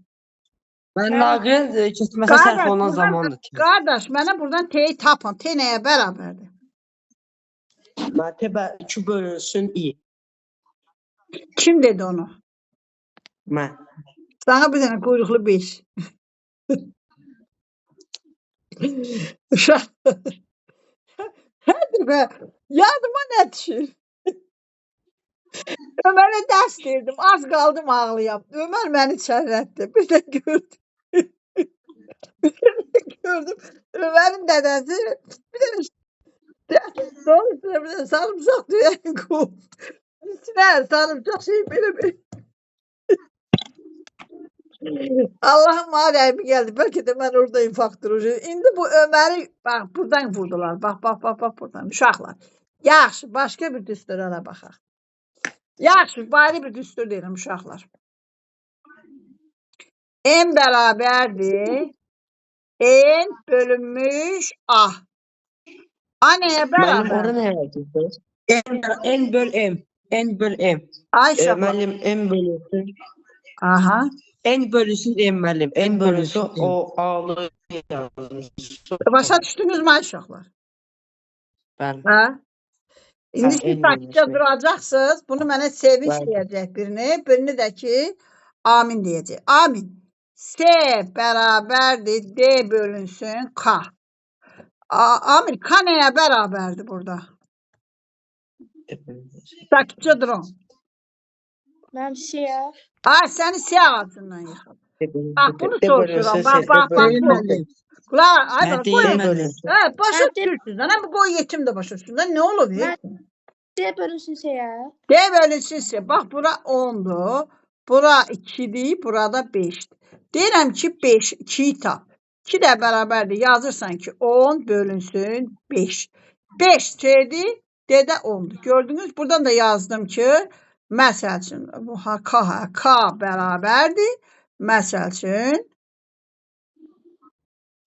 Mən naqilin keçməsi Qardaş, sərf olunan buradan- zamandır. Qardaş, mənə buradan T-yi tapın. T nəyə bərabərdir? Mən T 2 bölünsün İ. Kim dedi onu? Mən. Sana bir dənə quyruqlu 5. Uşaq. Hər dəfə yadıma nə düşür? Ömərə dərs verdim, az qaldım ağlayam. Ömər məni çərrətdi. Bir də gördüm. Bir də gördüm. Ömərin dədəsi bir dənə doğru bir dənə sarımsaq döyən qoyub. İçinə sarımsaq şey belə belə. Allah'ım mənə rəhmi gəldi. Bəlkə də mən orada infarkt duracağım. İndi bu Öməri bax buradan vurdular. Bax bax bax bax buradan uşaqlar. Yaxşı, başqa bir düstura baxaq. Yaxşı, bari bir düstur deyirəm uşaqlar. M bərabərdir. N bölünmüş A. A nəyə Müəllim ora bərabərdir? nə yazırsınız? N böl M. N böl M. Ay uşaqlar. Müəllim M bölünsün. Aha. N bölünsün M müəllim. M N bölünsün bölünsün M. O A-lı yazmışsınız. Başa düşdünüz mü ay uşaqlar? Bəli. Hə? İndi Hə, siz N sakitcə bölünsün. duracaqsınız. Bunu mənə sevinç Bəli. deyəcək birini, birini də ki, amin deyəcək. Amin. S bərabərdir D bölünsün K. Amin, K nəyə bərabərdir burada? Sakitcə durun. Mənim S-yə. Ay, səni S ağacından yıxım. Bax, bunu D soruşuram. bölünsün Bax, C, D bax, bax, bölünsün bu. D. Qulaq, ay, Mən bax, qoy. deyim D bölünsün. Hə, başa Mən D, düşürsünüz. Ana, bu qoy yetim də başa düşsün. Nə olub? mən D bölünsün S-yə. D bölünsün C. Bax, bura 10-dur. Bura 2-dir, burada 5-dir. Deyirəm ki, 5, 2-yi tap. 2 də bərabərdir. Yazırsan ki, 10 bölünsün 5. 5 C-dir, D də 10-dur. Gördünüz, buradan da yazdım ki, məsəl üçün, bu ha, K, hə, K bərabərdir. Məsəl üçün,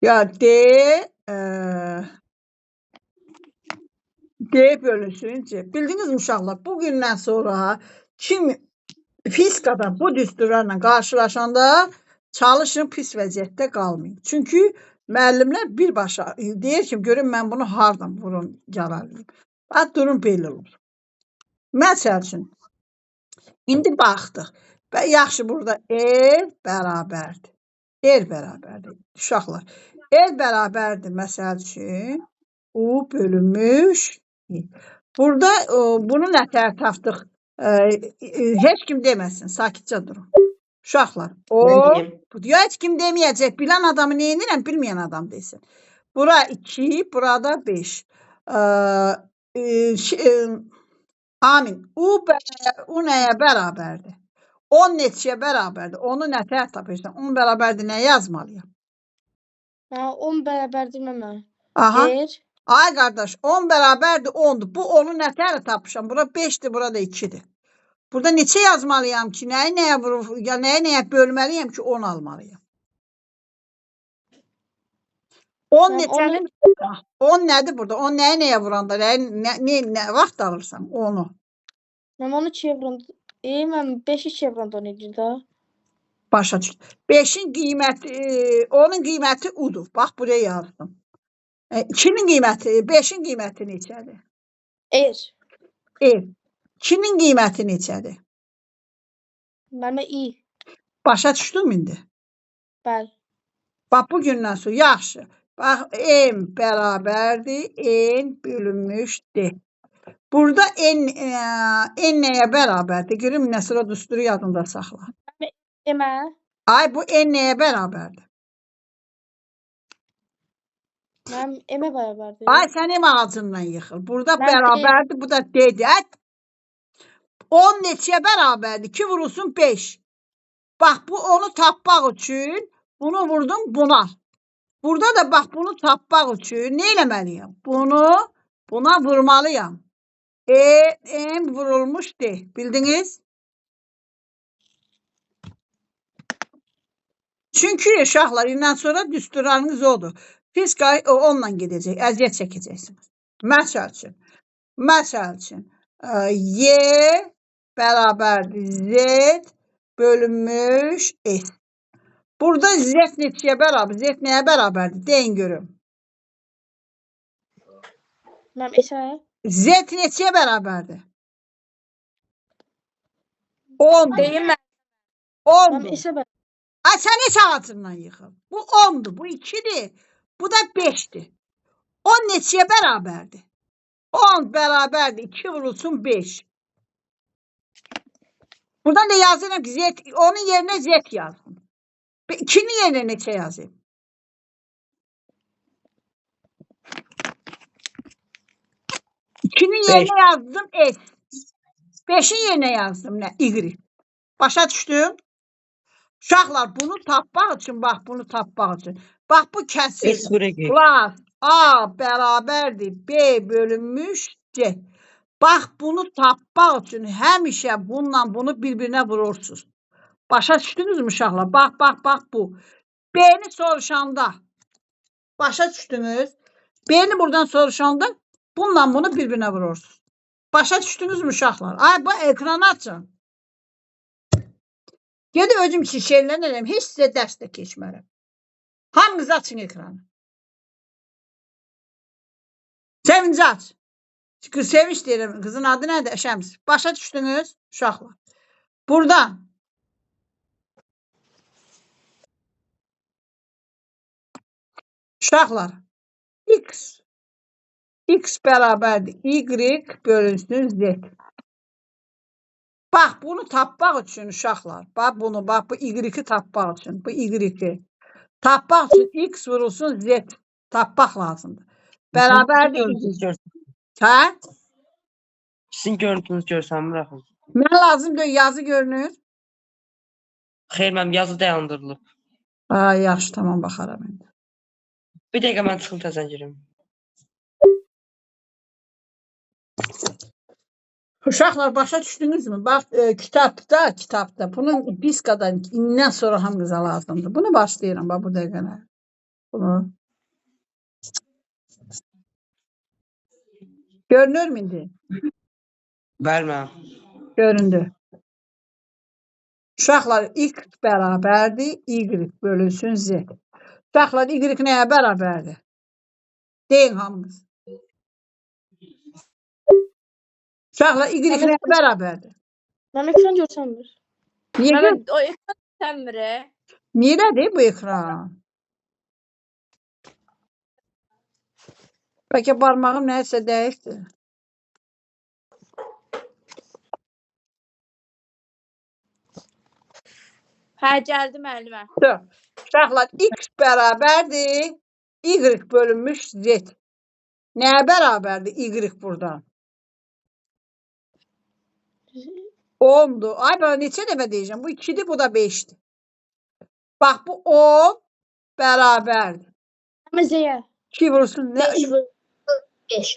ya D, D bölünsün C. Bildiniz mi uşaqlar? Bugündən sonra kim fizikada bu düsturlarla qarşılaşanda çalışın pis vəziyyətdə qalmayın. Çünki müəllimlər birbaşa deyir ki, görün mən bunu hardan vurun yararlayım. Bax, durum belə olur. Məsəl üçün, indi baxdıq. Və yaxşı, burada E bərabərdir. R bərabərdir. Uşaqlar, R bərabərdir məsəl üçün U bölünmüş I. Burada bunu nətər tapdıq? Heç kim deməsin, sakitcə durun. Uşaqlar, o, ya heç kim deməyəcək. Bilən adamı nə edirəm, bilməyən adam desin. Bura 2, burada 5. Amin. U nəyə bərabərdir? 10 neçəyə bərabərdir? Onu nətər tapırsan? 10 bərabərdir, nə yazmalıyam? 10 bərabərdir mənə. Aha. R. Ay qardaş, 10 bərabərdir 10-dur. Bu 10-u nətər tapmışam? Bura 5-dir, burada 2-dir. Burada neçə yazmalıyam ki, nəyi nəyə vurub, ya nəyi nəyə bölməliyəm ki, 10 almalıyam? 10 neçənin? 10 nədir burada? 10 nəyi nəyə vuranda, nə vaxt alırsan 10-u? Mən onu 2-yə vuranda, mən 5-i 2-yə vuranda 10 edir də. Başa düşdüm. 5-in qiyməti, 10-un qiyməti udur. Bax, buraya yazdım. 2-nin qiyməti, 5-in qiyməti neçədir? R. R. 2-nin qiyməti neçədir? Mənə I. Başa düşdün indi? Bəli. Bax, bugündən sonra yaxşı. Bax, M bərabərdir, N bölünmüş D. Burada N nəyə bərabərdir? Görüm, nə sıra düsturu yadında saxla. M-ə. Ay, bu N nəyə bərabərdir? Mənim M-ə bərabərdir. Ay, sən M ağacından yıxıl. Burada Mən bərabərdir, bu da D-dir. 10 neçəyə bərabərdir? 2 vurulsun 5. Bax, bu onu tapmaq üçün bunu vurdum buna. Burada da bax, bunu tapmaq üçün nə eləməliyəm? Bunu buna vurmalıyam. M vurulmuş D. Bildiniz? Çünki uşaqlar, indən sonra düsturlarınız odur. Fizika onunla gedəcək, əziyyət çəkəcəksiniz. Məsəl üçün, Y bərabərdir Z bölünmüş S. Burada Z neçəyə bərabər? Z nəyə bərabərdir? Deyin görüm. Mənim S-ə. Z neçəyə bərabərdir? 10-dur. Deyim mən. 10-dur. S-ə bərabərdir. Ay, sən heç ağacından yıxıl. Bu 10-dur, bu 2-dir. Bu da 5-dir. 10 neçəyə bərabərdir? 10 bərabərdir. 2 vurulsun 5. Buradan da yazıram ki, Z, onun yerinə Z yazdım. 2-nin yerinə neçə yazayım? 2-nin yerinə yazdım S. 5-in yerinə yazdım nə? Y. Başa düşdüm? Uşaqlar, bunu tapmaq üçün, bax, bunu tapmaq üçün. Bax, bu kəsir. Qulaq, A bərabərdir B bölünmüş C. Bax, bunu tapmaq üçün həmişə bununla bunu bir-birinə vurursunuz. Başa düşdünüzmü uşaqlar? Bax, bax, bax bu. B-ni soruşanda, başa düşdünüz? B-ni buradan soruşanda bununla bunu bir-birinə vurursunuz. Başa düşdünüzmü uşaqlar? Ay, bu ekranı açın. Gedib özüm üçün şeylənərəm, heç sizə dərs də keçmərəm. Hamınız açın ekranı. Sevinci aç. Qız Sevinç deyirəm, qızın adı nədir? Şəms. Başa düşdünüz uşaqlar? Buradan. Uşaqlar, X bərabərdir Y bölünsün Z. Bax, bunu tapmaq üçün uşaqlar, bax bunu, bax bu Y-i tapmaq üçün, bu Y-i tapmaq üçün X vurulsun Z tapmaq lazımdır. Bərabərdir Y. Hə? Sizin görüntünüz görsənmir axı. Mənə lazım deyil, yazı görünür. Xeyr, mənim yazı dayandırılıb. Ay, yaxşı, tamam, baxaram indi. Bir dəqiqə mən çıxım təzən girim. Uşaqlar, başa düşdünüzmü? Bax, kitabda, bunun diskadan indən sonra hamınıza lazımdır. Bunu başlayıram, bax, bu dəqiqə. Bunu. Görünür mü indi? Bəli, mənim. Göründü. Uşaqlar, X bərabərdir, Y bölünsün Z. Uşaqlar, Y nəyə bərabərdir? Deyin hamınız. Uşaqlar, Y nəyə bərabərdir? Mənim ekran görsənmir. Niyə Mənim o ekran görsənmir. Niyədir bu ekran? Bəlkə barmağım nəyisə dəyişdi. Hə, gəldi müəllimə. Uşaqlar, x bərabərdir y bölünmüş z. Nəyə bərabərdir y burada? 10-dur. Ay, mən neçə dəfə deyəcəm? Bu 2-dir, bu da 5-dir. Bax, bu 10 bərabərdir. Amma Z-yə. 2 vurulsun nə? 5 vurulsun 5.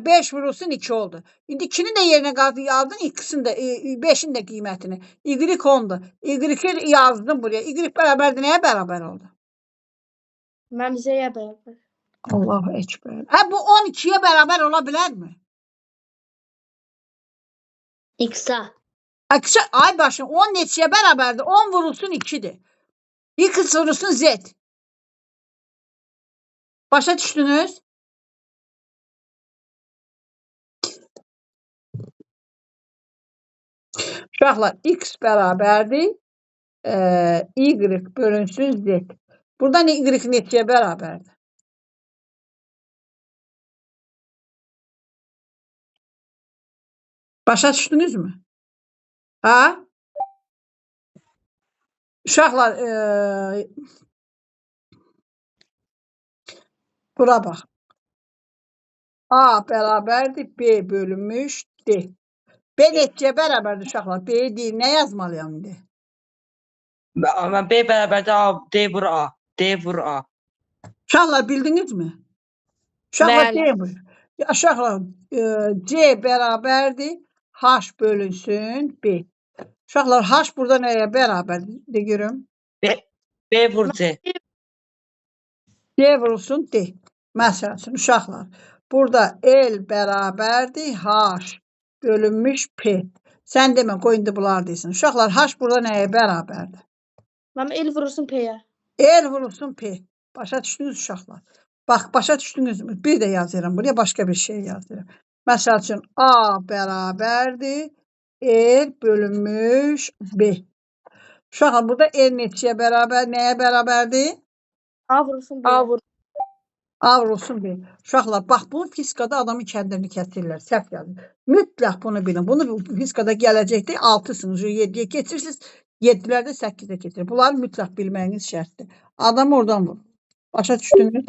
5 vurulsun 2 oldu. İndi 2-nin də yerinə qaldı, yazdın x-in də, 5-in də qiymətini. Y 10-dur. Y-i yazdım buraya. Y bərabərdir. Nəyə bərabər oldu? Mənim Z-yə bərabər. Allahu Ekber. Hə, bu 12-yə bərabər ola bilərmi? X-a. X-ə, ay başım, 10 neçəyə bərabərdir? 10 vurulsun 2-dir. X vurulsun Z. Başa düşdünüz? Uşaqlar, X bərabərdir. Y bölünsün Z. Buradan Y neçəyə bərabərdir? Başa düşdünüzmü? Ha? Uşaqlar, bura bax. A bərabərdir B bölünmüş D. B neçəyə bərabərdir uşaqlar? B deyil, nə yazmalıyam indi? Mən B bərabərdir A, D vur A. D vur A. Uşaqlar, bildinizmi? Uşaqlar, Bəli. D vur. Uşaqlar, C bərabərdir H bölünsün B. Uşaqlar, H burada nəyə bərabərdir? De görüm. B vur C. D vurulsun D. Məsəl üçün, uşaqlar, burada L bərabərdir H bölünmüş P. Sən demə, qoy indi bunlar deyilsin. Uşaqlar, H burada nəyə bərabərdir? Mənim L vurulsun P-yə. L vurulsun P. Başa düşdünüz uşaqlar? Bax, başa düşdünüzmü? Bir də yazıram buraya, başqa bir şey yazıram. Məsəl üçün, A bərabərdir L bölünmüş B. Uşaqlar, burada L neçəyə bərabər, nəyə bərabərdir? A vurulsun B. A vur. A vurulsun B. Uşaqlar, bax, bunu fizikada adamın kəndini kəsirlər, səhv yazır. Mütləq bunu bilin. Bunu fizikada gələcəkdə 6-sınız, 7-yə keçirsiniz, 7-lərdə 8-ə keçirir. Bunları mütləq bilməyiniz şərtdir. Adamı oradan vurur. Başa düşdünüz?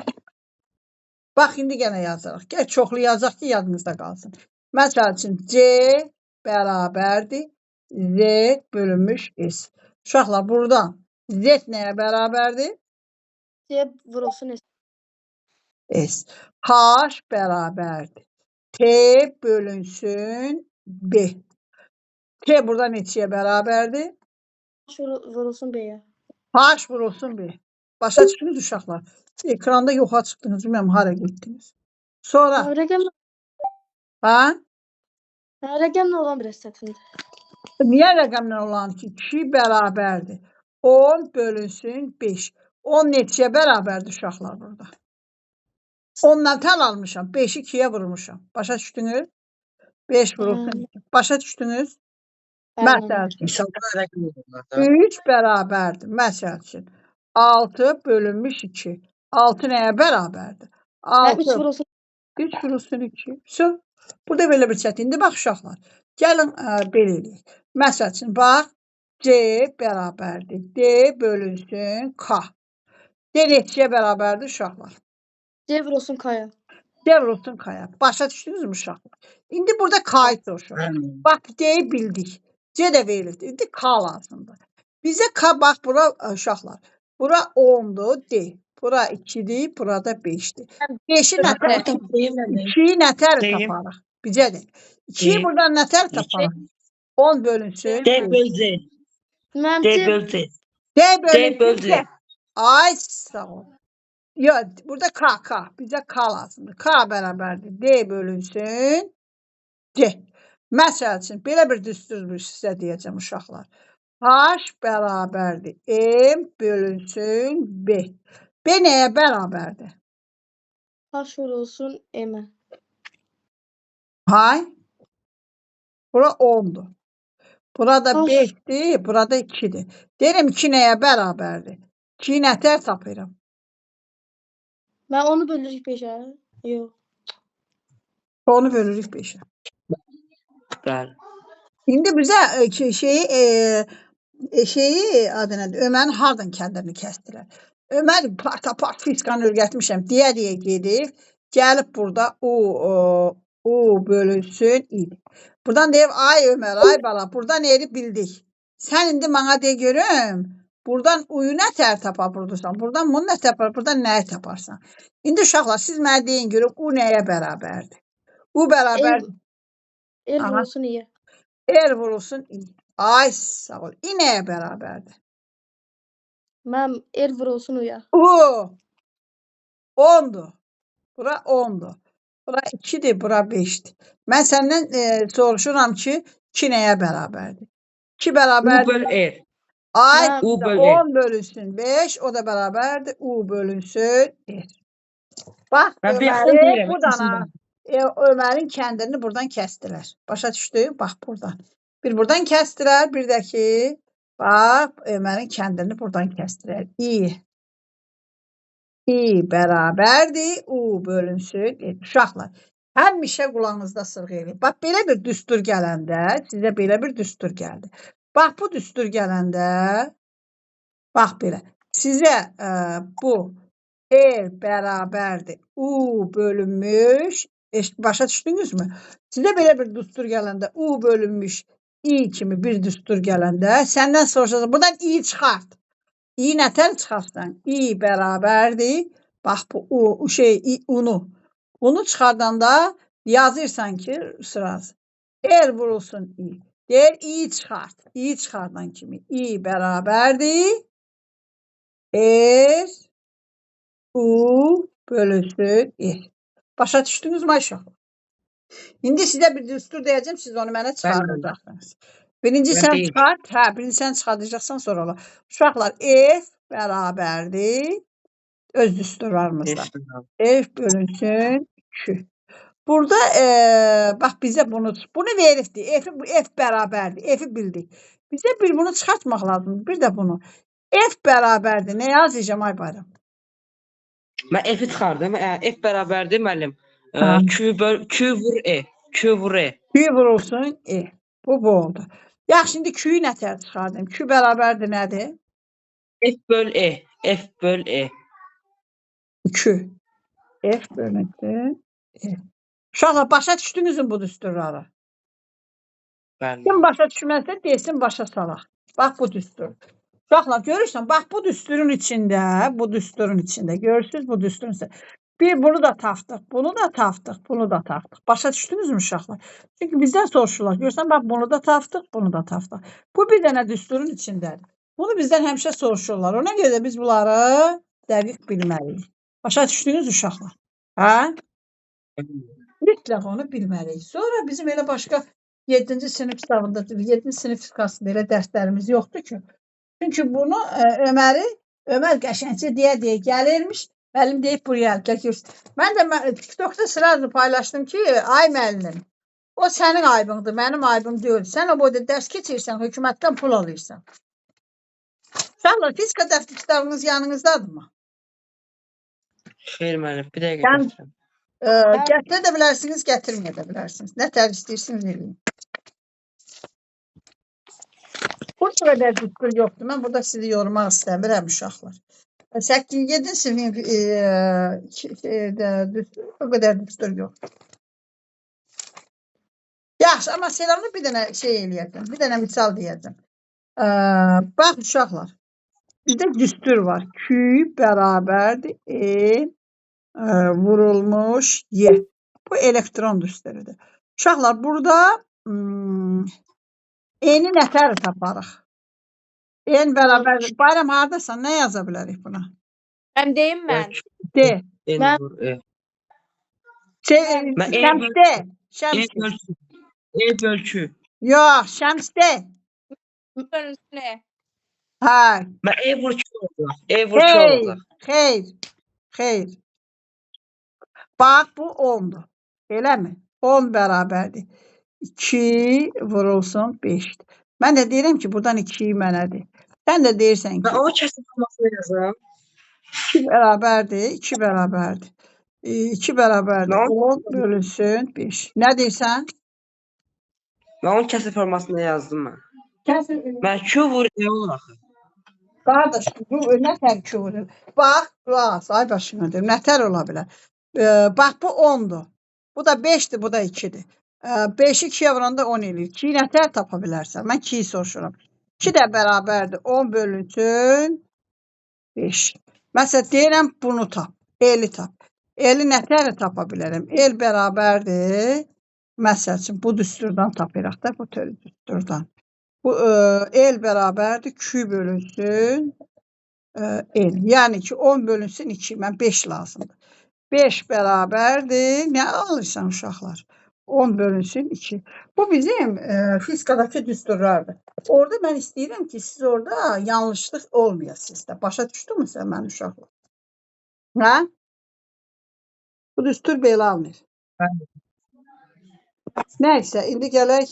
Bax, indi yenə yazarıq. Gəl, çoxlu yazaq ki, yadınızda qalsın. Məsəl üçün, C bərabərdir Z bölünmüş S. Uşaqlar, buradan Z nəyə bərabərdir? C vurulsun S. S. H bərabərdir T bölünsün B. T burada neçəyə bərabərdir? H vurulsun B-yə. H vurulsun B. Başa düşdünüz uşaqlar? Ekranda yoxa çıxdınız, bilmirəm hara getdiniz. Sonra, Rəqəm, ha? rəqəmlə olan biraz çətindir. Niyə rəqəmlə olan ki? 2 bərabərdir. 10 bölünsün 5. 10 neçəyə bərabərdir uşaqlar burada? 10-dan təl almışam. 5-i 2-yə vurmuşam. Başa düşdünüz? 5 vurulsun. Başa düşdünüz? Məsəl üçün. Misalda rəqəm olurlar da. 3 bərabərdir. Məsəl üçün. 6 bölünmüş 2. 6 nəyə bərabərdir? Hə, 3 6 vurulsun. 3 vurulsun 2. Vso. Burada belə bir çətin. İndi bax uşaqlar. Gəlin belə eləyək. Məsəl üçün, bax, C bərabərdir. D bölünsün K. D neçəyə bərabərdir uşaqlar? C vurulsun K-ya. D vurulsun K-ya. Başa düşdünüzmü uşaqlar? İndi burada K-yı soruşur. Bax, D-yi bildik. C də verildi. İndi K lazımdır. Bizə K, bax, bura uşaqlar. Bura 10-dur, D. Bura 2-dir, burada 5-dir. 5-i nətər? 2-yi nətər taparıq? Bizə də. 2-yi buradan nətər taparıq? 10 bölünsün. D böl C. Mənim D C böl C. D D böl bölünsün. C. C. Ay sağ ol. Yox, burada K, K. Bizə K lazımdır. K bərabərdir. D bölünsün. C. Məsəl üçün, belə bir düstur sizə deyəcəm uşaqlar. H bərabərdir. M bölünsün B. B nəyə bərabərdir? H vurulsun M-ə. Hay. Bura 10-dur. Burada Of. 5-dir, burada 2-dir. Deyirəm 2 nəyə bərabərdir? 2-ni nətər tapıram? Mən onu bölürük 5-ə. Yox. Onu bölürük 5-ə. Bəli. İndi bizə şeyi şeyi adı nədir? Ömərin hardan kəndirini kəsdilər? Ömər part fizikanı öyrətmişəm deyə-deyə gedib, gəlib burada U bölünsün İ. Buradan deyib, ay Ömər, ay bala, buradan eri bildik. Sən indi mənə de görüm, buradan U-yu nətər tapa burdusan, buradan bunu nə tapar, buradan nəyi taparsan. İndi uşaqlar, siz mənə deyin görüm, U nəyə bərabərdir? U bərabər L Aha. vurulsun i. R vurulsun I. Ay sağ ol. I nəyə bərabərdir? Mən L vurulsun U-ya. U 10-dur. Bura 10-dur. Bura 2-dir, bura 5-dir. Mən səndən soruşuram ki, 2 nəyə bərabərdir? 2 U bərabərdir. böl R. Ay, Mən- U böl R. 10 bölünsün 5, o da bərabərdir. U bölünsün R. Bax, Mən bir yaxın Öməri deyirəm. bu dana, Ömərin kəndirini buradan kəsdilər. Başa düşdü? Bax, buradan. Bir buradan kəsdilər, bir də ki, bax, Ömərin kəndirini buradan kəsdilər. I bərabərdir, U bölünsün. Uşaqlar, həmişə qulağınızda sırğı eləyin. Bax, belə bir düstur gələndə, sizə belə bir düstur gəldi. Bax, bu düstur gələndə, bax belə, sizə bu R bərabərdir, U bölünmüş, başa düşdünüzmü? Sizə belə bir düstur gələndə, U bölünmüş I kimi bir düstur gələndə, səndən soruşacaq, buradan I çıxart. I nətər çıxartsan? I bərabərdir. Bax bu U şey I, unu. Bunu çıxardanda yazırsan ki, sırası. R vurulsun I. Deyir I çıxart. I çıxardan kimi I bərabərdir. R U bölünsün R. Başa düşdünüzmü uşaqlar? İndi sizə bir düstur deyəcəm, siz onu mənə çıxardacaqsınız. Birinci Mən sən deyim. çıxart, hə, birinci sən çıxardacaqsan, sonra olar. Uşaqlar, F bərabərdir öz düsturlarımızda. F bölünsün Q. Burada bax bizə bunu veribdir. F, F bərabərdir. F-i bildik. Bizə bir bunu çıxartmaq lazımdır. Bir də bunu. F bərabərdir. Nə yazacağam ay bayram? Mən F-i çıxardım. F bərabərdir müəllim. Hə. Q böl Q vur E. Q vur E. Q vurulsun E. Bu oldu. Yaxşı, indi Q-yu nətər çıxardım? Q bərabərdir nədir? F böl E. F böl E. Q. F bölünsün E. Uşaqlar, başa düşdünüzmü bu düsturları? Bəli. Kim başa düşməzsə desin başa salaq. Bax bu düstur. Uşaqlar, görürsən, bax bu düsturun içində, bu düsturun içində, görürsünüz bu düsturun içində. Bir bunu da tapdıq, bunu da tapdıq, bunu da tapdıq. Başa düşdünüzmü uşaqlar? Çünki bizdən soruşurlar. Görürsən, bax bunu da tapdıq, bunu da tapdıq. Bu bir dənə düsturun içindədir. Bunu bizdən həmişə soruşurlar. Ona görə də biz bunları dəqiq bilməliyik. Başa düşdünüz uşaqlar? Hə? Mütləq onu bilməliyik. Sonra bizim elə başqa 7-ci sinif kitabında, 7-ci sinif fizikasında elə dərslərimiz yoxdur ki. Çünki bunu Ömər qəşəngcə deyə-deyə gəlirmiş. Müəllim deyib buraya gəl, gəl. Mən də TikTokda sırasını paylaşdım ki, ay müəllim, o sənin aybındır, mənim aybım deyil. Sən o boyda dərs keçirsən, hökumətdən pul alırsan. Uşaqlar, fizika dəftər kitabınız yanınızdadırmı? Xeyr müəllim, bir dəqiqə gətirirəm. Gətirə də bilərsiniz, gətirməyə də bilərsiniz. Nə tər istəyirsiniz eləyin. Bu qədər düstur yoxdur. Mən burada sizi yormaq istəmirəm uşaqlar. 8-7 sinif o qədər düstur yoxdur. Yaxşı, amma selamlı bir dənə şey eləyəcəm. Bir dənə misal deyəcəm. Bax uşaqlar, bizdə düstur var. Q bərabərdir E vurulmuş Y. Bu elektron düsturudur. Uşaqlar, burada N-i nətər taparıq? N bərabərdir. Bayram, haradasan? Nə yaza bilərik buna? Mən deyim mən. D. N vur E. Mən E Şəms D. E Şəms. böl Q. E böl Q. Yox, Şəms D. Bölünsün E. Hə. Mən E vur Q olacaq. E vur Q Xeyr, olacaq. xeyr, xeyr. Bax, bu 10-dur. Eləmi? 10 bərabərdir. 2 vurulsun 5-dir. Mən də deyirəm ki, buradan 2 mənədir. Sən də deyirsən Mən ki, onu kəsir formasında yazım. 2 bərabərdir, 2 bərabərdir. 2 bərabərdir. Nə? 10 bölünsün 5. Nə deyirsən? Mən onu kəsir formasında yazdım mən. Kəsir. Mən Q vur E olur axı. Qardaş, bu nətər ki olur? Bax, qulaq as, ay başına deyim, nətər ola bilər? Bax, bu 10-dur. Bu da 5-dir, bu da 2-dir. 5-i 2-yə vuranda 10 eləyir. 2-yi nətər tapa bilərsən? Mən 2-yi soruşuram. 2 də bərabərdir. 10 bölünsün 5. Məsələn, deyirəm bunu tap. L-i tap. L-i nətər tapa bilərəm? L bərabərdir. Məsəl üçün, bu düsturdan tapırıq da, bu tör düsturdan. Bu L bərabərdir. Q bölünsün L. Yəni ki, 10 bölünsün 2. Mən 5 lazımdır. 5 bərabərdir. Nə alırsan uşaqlar? 10 bölünsün 2. Bu bizim fizikadakı düsturlardır. Orada mən istəyirəm ki, siz orada yanlışlıq olmaya sizdə. Başa düşdünmü sən mənim uşaqlar? Hə? Bu düstur belə alınır. Bəli. Nəysə, indi gələk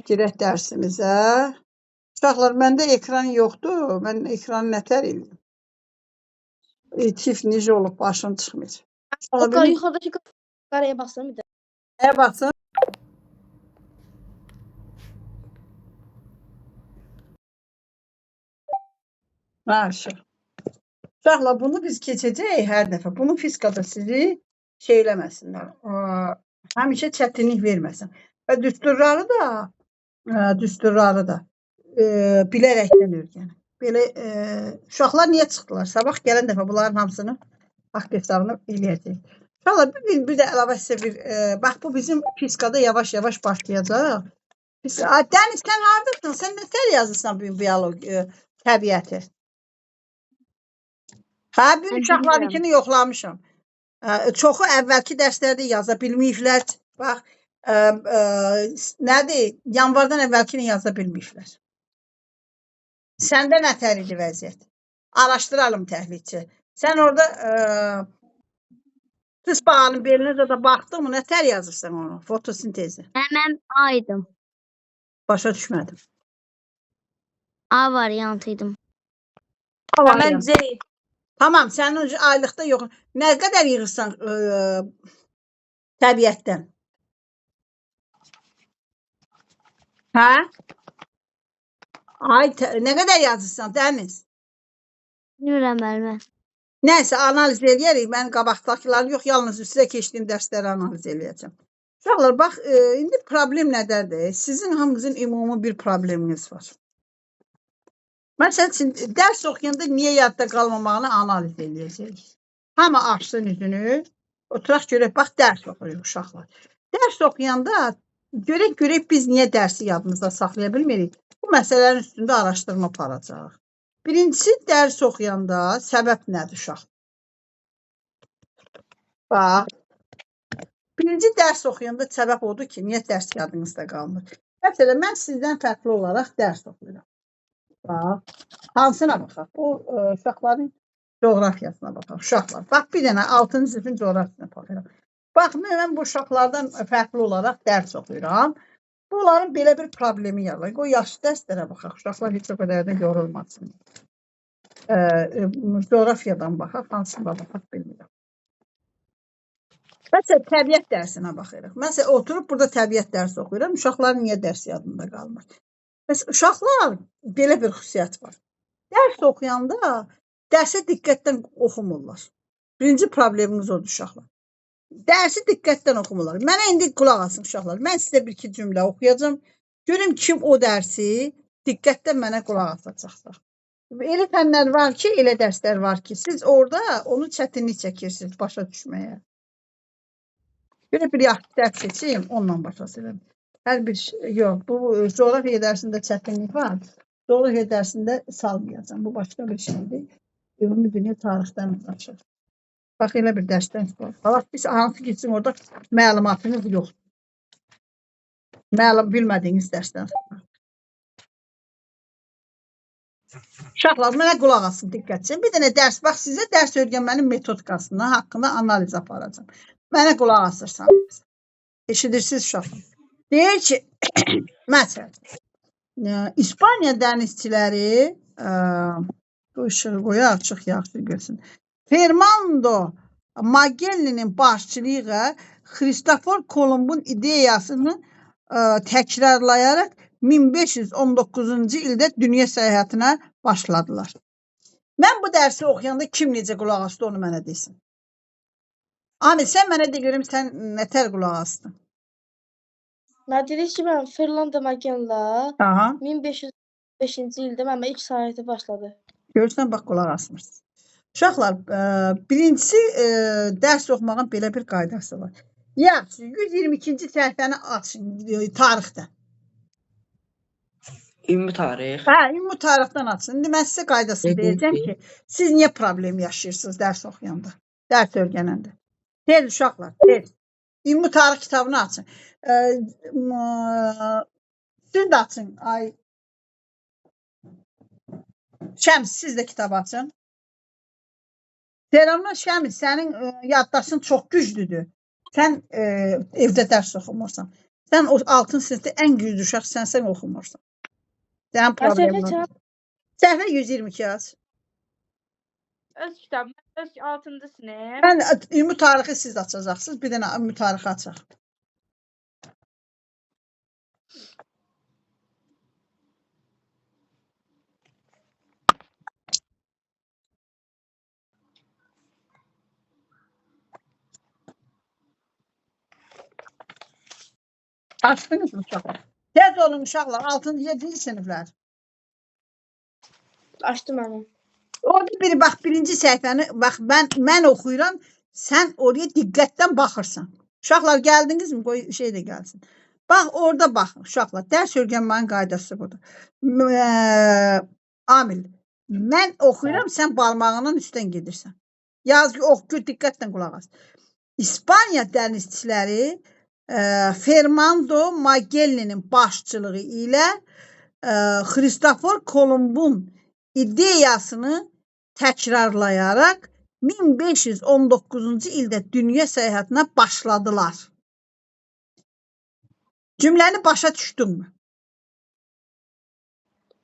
girək dərsimizə. Uşaqlar, məndə ekran yoxdur. Mən ekranı nətər eləyim? Tif necə olub, başım çıxmır. O Uşaqlar, benim yuxarıdakı qaraya bassam bir də. Nəyə baxsın? Maşallah. Uşaqlar, bunu biz keçəcəyik hər dəfə. Bunu fizikada sizi şey eləməsinlər. Həmişə çətinlik verməsin. Və düsturları da bilərəkdən öyrənin. Belə uşaqlar niyə çıxdılar? Sabah gələn dəfə bunların hamısını haqq hesabını eləyəcəyik. Uşaqlar, bir də əlavə sizə bir, bax bu bizim fizikada yavaş-yavaş başlayacaq. Dəniz, sən haradasın? Sən nətər yazırsan bu biologiya, təbiəti? Hə, bir Mən uşaqlarınkini yoxlamışam. Çoxu əvvəlki dərslərdə yaza bilməyiblər. Bax, nədir? Yanvardan əvvəlkini yaza bilməyiblər. Səndə nətər idi vəziyyət? Araşdıralım təhlilçi. Sən orada tısbağanın belinə də baxdın mı? Nətər yazırsan onu? Fotosintezi. Mən A idim. Başa düşmədim. A variantıydım. A Mən variantı. C. Tamam, sənin aylıqda yox. Nə qədər yığırsan təbiətdən? Hə? Ay, nə qədər yazırsan, Dəniz? Bilmirəm müəllimə. Nəysə, analiz eləyərik. Mən qabaqdakıları yox, yalnız sizə keçdiyim dərsləri analiz eləyəcəm. Uşaqlar, bax, indi problem nədədir? Sizin hamınızın ümumi bir probleminiz var. Məsəl üçün, dərs oxuyanda niyə yadda qalmamağını analiz eləyəcəyik. Hamı açsın üzünü, oturaq görək, bax, dərs oxuyuruq uşaqlar. Dərs oxuyanda görək biz niyə dərsi yadımızda saxlaya bilmirik? Bu məsələnin üstündə araşdırma aparacağıq. Birincisi, dərs oxuyanda səbəb nədir uşaq? Bax, birinci dərs oxuyanda səbəb odur ki, niyə dərs yadınızda qalmır? Məsələn, mən sizdən fərqli olaraq dərs oxuyuram. Bax, hansına baxaq? Bu, uşaqların coğrafiyasına baxaq. Uşaqlar, bax, bir dənə 6-cı sinifin coğrafiyasına baxıram. Bax, mən bu uşaqlardan fərqli olaraq dərs oxuyuram. Bunların belə bir problemi yaranır. Qoy, yaxşı dərslərə baxaq. Uşaqlar heç o qədər də yorulmasın. Coğrafiyadan baxaq, hansına baxaq bilmirəm. Məsələn, təbiət dərsinə baxırıq. Məsələn, oturub burada təbiət dərsi oxuyuram. Uşaqların niyə dərs yadında qalmır? Məsələn, uşaqlar belə bir xüsusiyyət var. Dərs oxuyanda dərsə diqqətdən oxumurlar. Birinci problemimiz odur uşaqlar. Dərsi diqqətdən oxumurlar. Mənə indi qulaq asın uşaqlar. Mən sizə bir-iki cümlə oxuyacağam. Görüm kim o dərsi diqqətdən mənə qulaq asacaqlar. Elə fənlər var ki, elə dərslər var ki, siz orada onu çətinlik çəkirsiniz başa düşməyə. Belə bir yaxşı dərs seçim, onunla başa düşürəm. Hər bir şey, yox, bu coğrafiya dərsində çətinlik var. Coğrafiya dərsində salmayacağam. Bu başqa bir şeydir. Ümumi dünya tarixdən danışır. Bax, elə bir dərsdən sonra. Bax, biz hansı getsin orada məlumatınız yoxdur. Məlum bilmədiyiniz dərsdən sonra. Uşaqlar, mənə qulaq asın, diqqətcə. Bir dənə dərs, bax, sizə dərs öyrənmənin metodikasını haqqında analiz aparacağam. Mənə qulaq asırsanız. Eşidirsiniz uşaqlar. Deyir ki, məsələn, İspaniya dənizçiləri, bu işığı qoyaq, çox yaxşı görsün. Fernando Magellinin başçılığı ilə Xristofor Kolumbun ideyasını təkrarlayaraq 1519-cu ildə dünya səyahətinə başladılar. Mən bu dərsi oxuyanda kim necə qulaq asdı, onu mənə desin. Amil, sən mənə de görüm, sən nətər qulaq asdın? Mən dedik ki, mən Fernando Magellan Aha. 1505-ci ildə mənim ilk səyahəti başladı. Görürsən, bax, qulaq asmırsınız. Uşaqlar, birincisi, dərs oxumağın belə bir qaydası var. Yaxşı, 122-ci səhifəni açın tarixdə. Ümumi tarix. Hə, ümumi tarixdən açın. İndi mən sizə qaydasını Dediniz deyəcəm ki, ki, siz niyə problem yaşayırsınız dərs oxuyanda, dərs öyrənəndə. Tez uşaqlar, tez. Ümumi tarix kitabını açın. Siz də açın. Ay, Şəms, siz də kitab açın. Selamlar Şəmil, sənin yaddaşın çox güclüdür. Sən evdə dərs oxumursan. Sən o 6-cı sinifdə ən güclü uşaq sənsən, oxumursan. Sənin problemin səhifə odur. Səhifə 122 aç. Öz kitabım, öz 6-cı sinif. Mən ümumi tarixi siz açacaqsınız. Bir dənə ümumi tarixi açaq. Açdınız mı uşaqlar? Tez olun uşaqlar, 6-cı, 7-ci siniflər. Açdım mənim. Orada bir bax, birinci səhifəni, bax mən oxuyuram, sən oraya diqqətdən baxırsan. Uşaqlar gəldinizmi? Qoy şey də gəlsin. Bax orada baxın uşaqlar. Dərs öyrənmənin qaydası budur. Amil, mən oxuyuram, sən barmağının üstdən gedirsən. Yaz, oxu, diqqətlə qulaq as. İspaniya dənizçiləri Fernando Magellinin başçılığı ilə Xristofor Kolumbun ideyasını təkrarlayaraq 1519-cu ildə dünya səyahətinə başladılar. Cümləni başa düşdünmü?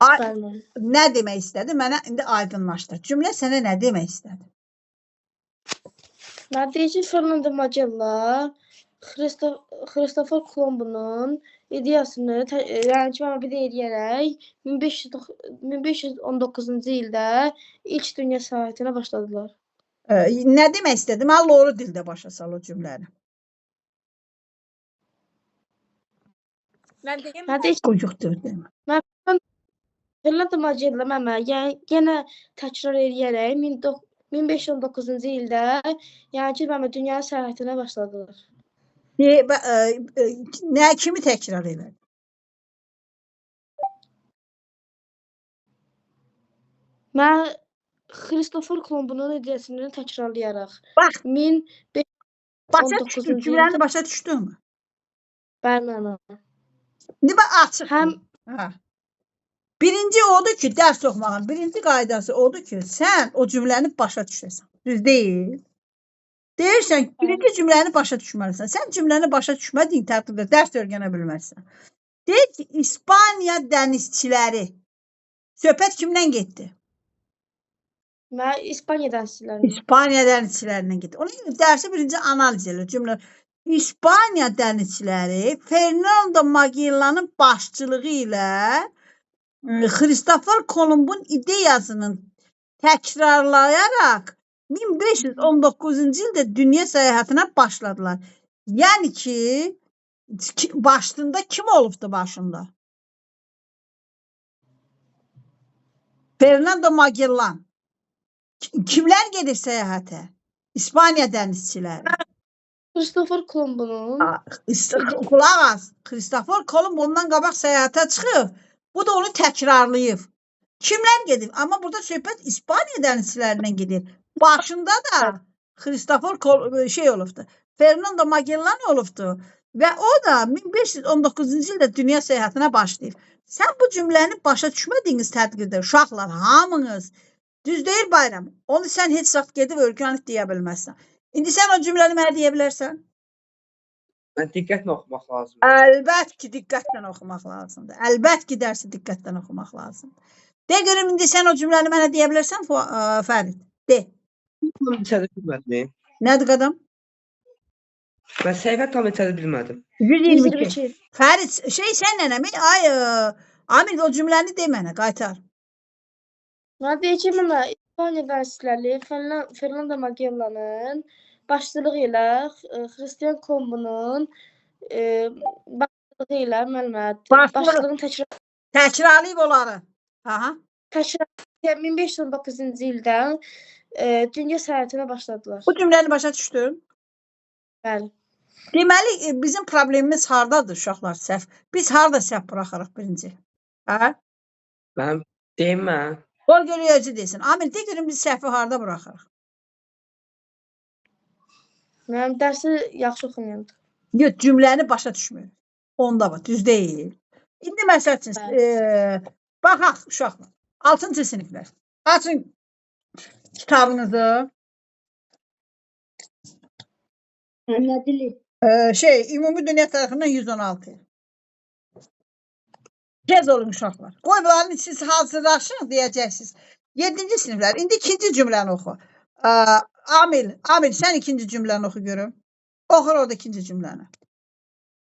Bəli. Nə demək istədi? Mənə indi aydınlaşdır. Cümlə sənə nə demək istədi? Mən deyir ki, Fernando Magellan Xristofor Kolumbunun ideyasını, yəni ki, mən bir də eləyərək 1519-cu ildə ilk dünya səyahətinə başladılar. Nə demək istədi? Mən loru dildə başa sal o cümləni. Mən deyim, Mən deyir ki, Qoyuqdur demə. Fernando Magellan mənə, yəni yenə təkrar eləyərək 1519-cu ildə, yəni ki, mənə dünya səyahətinə başladılar. Nə kimi təkrar elədi? Mən Xristofor Kolumbunun ideyasını təkrarlayaraq Bax, 1519-cu başa düşdün, cümləni ildə başa düşdünmü? Bəli, mənə. İndi bax açıq. Həm Hə. Birinci odur ki, dərs oxumağın birinci qaydası odur ki, sən o cümləni başa düşəsən. Düz deyil. Deyirsən, birinci cümləni başa düşməlisən. Sən cümləni başa düşmədiyin təqdirdə dərs öyrənə bilməzsən. Deyir ki, İspaniya dənizçiləri. Söhbət kimdən getdi? Mən İspaniya dənizçilərindən. İspaniya dənizçilərindən getdi. Ona görə dərsi birinci analiz elə cümlə. İspaniya dənizçiləri Fernando Magellanın başçılığı ilə Xristofor Kolumbun ideyasının təkrarlayaraq 1519-cu ildə dünya səyahətinə başladılar. Yəni ki, başında kim olubdu başında? Fernando Magellan. Kimlər gedir səyahətə? İspaniya dənizçiləri. Xristofor Kolumbunun Qulaq as. Xristofor Kolumb ondan qabaq səyahətə çıxıb. Bu da onu təkrarlayıb. Kimlər gedib? Amma burada söhbət İspaniya dənizçilərindən gedir. Başında da Xristofor şey olubdu. Fernando Magellan olubdu. Və o da 1519-cu ildə dünya səyahətinə başlayıb. Sən bu cümləni başa düşmədiyiniz təqdirdə uşaqlar hamınız düz deyil Bayram. Onu sən heç vaxt gedib öyrənib deyə bilməzsən. İndi sən o cümləni mənə deyə bilərsən? Mən diqqətlə oxumaq lazımdır. Əlbət ki, diqqətlə oxumaq lazımdır. Əlbət ki, dərsi diqqətlə oxumaq lazımdır. De görüm indi sən o cümləni mənə deyə bilərsən, Fərid? De. Tam neçədir bilmədim. Nədir qadam? Mən səhifə tam neçədir bilmədim. 122. 122. Fərid, şey sən nənəmi? Ay, Amil o cümləni de mənə, qaytar. Mən deyir ki, mənə İspaniya dənizçiləri Fernando Magellanın başçılığı ilə Xristian Kolumbunun başçılığı ilə müəllimə başçılığını təkrarlayıb onları. Aha. Təkrar 1519-cu ildə dünya səyahətinə başladılar. Bu cümləni başa düşdün? Bəli. Deməli, bizim problemimiz hardadır uşaqlar, səhv? Biz harda səhv buraxırıq birinci? Hə? Mən deyim mən. Qoy görək özü desin. Amil, de görüm biz səhvi harda buraxırıq? Mənim dərsi yaxşı oxumayandıq. Yox, cümləni başa düşmür. Onda var, düz deyil. İndi məsəl üçün, baxaq uşaqlar. 6-cı siniflər. Açın kitabınızı. Nə dili? Ümumi Dünya Tarixindən 116. Tez olun uşaqlar. Qoy bunların siz hazırlaşın deyəcəksiniz. 7-ci siniflər. İndi ikinci cümləni oxu. Amil, sən ikinci cümləni oxu görüm. Oxur orada ikinci cümləni.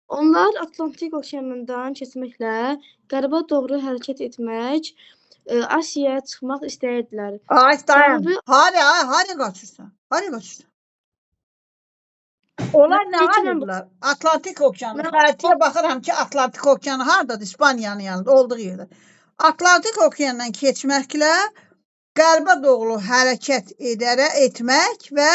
Onlar Atlantik okeanından keçməklə qərbə doğru hərəkət etmək, Asiyaya çıxmaq istəyirdilər. Ay, dayan. Hara qaçırsan? Hara qaçırsan? Onlar nə arayırlar? Atlantik okeanı. Xəritəyə baxıram ki, Atlantik okeanı hardadır? İspaniyanın yanında, olduğu yerdə. Atlantik okeanından keçməklə qərbə doğru hərəkət etmək və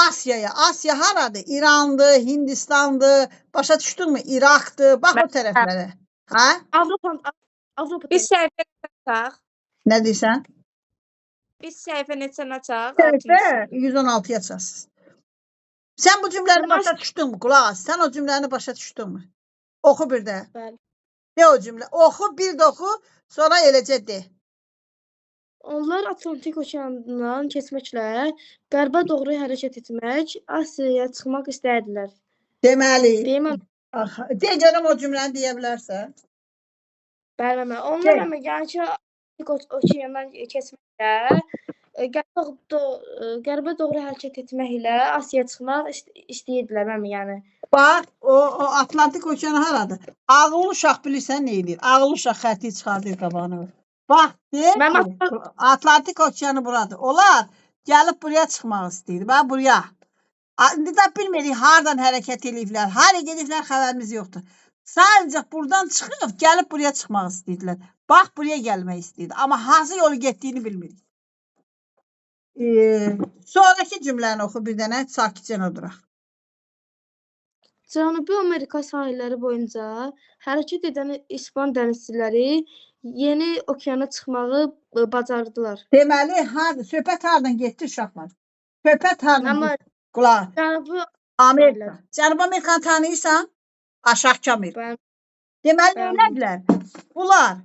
Asiyaya. Asiya haradır? İrandır, Hindistandır, başa düşdünmü? İraqdır. Bax o tərəflərə. Hə? Avropa. Biz səhifə neçə açaq? Nə deyirsən? Biz səhifə neçə açaq? Səhifə 116-ya açarsınız. Sən bu cümləni başa düşdünmü? Qulaq as. Sən o cümləni başa düşdünmü? Oxu bir də. Bəli. De o cümlə. Oxu, bir də oxu, sonra eləcə de. Onlar Atlantik okeanından keçməklə qərbə doğru hərəkət etmək, Asiyaya çıxmaq istəyirdilər. Deməli, Deyim, de görüm o cümləni deyə bilərsən. Bəli, bəli. Onlar amma yəni ki, Atlantik okeandan keçməklə qərbə doğru hərəkət etməklə Asiyaya çıxmaq istəyirdilər, mənim yəni. Bax, o Atlantik okeanı haradır? Ağıllı uşaq bilirsən nə eləyir? Ağıllı uşaq xətti çıxardır qabağına. Bax, deyir ki, Atlantik okeanı buradır. Onlar gəlib buraya çıxmaq istəyir. Bax, buraya. İndi də bilmirik hardan hərəkət eləyiblər, hara gediblər xəbərimiz yoxdur. Sadəcə buradan çıxıb gəlib buraya çıxmaq istəyirdilər. Bax, buraya gəlmək istəyirdi. Amma hansı yolu getdiyini bilmirik. Sonraki cümləni oxu bir dənə, sakitcə duraq. Cənubi Amerika sahilləri boyunca hərəkət edən İspan dənizçiləri yeni okeana çıxmağı bacardılar. Deməli, söhbət hardan getdi uşaqlar? Söhbət hardan getdi? Qulaq. Cənubi Amerika. Cənubi Amerikanı tanıyırsan? Aşağıki Amerika. Deməli, nədilər? Bunlar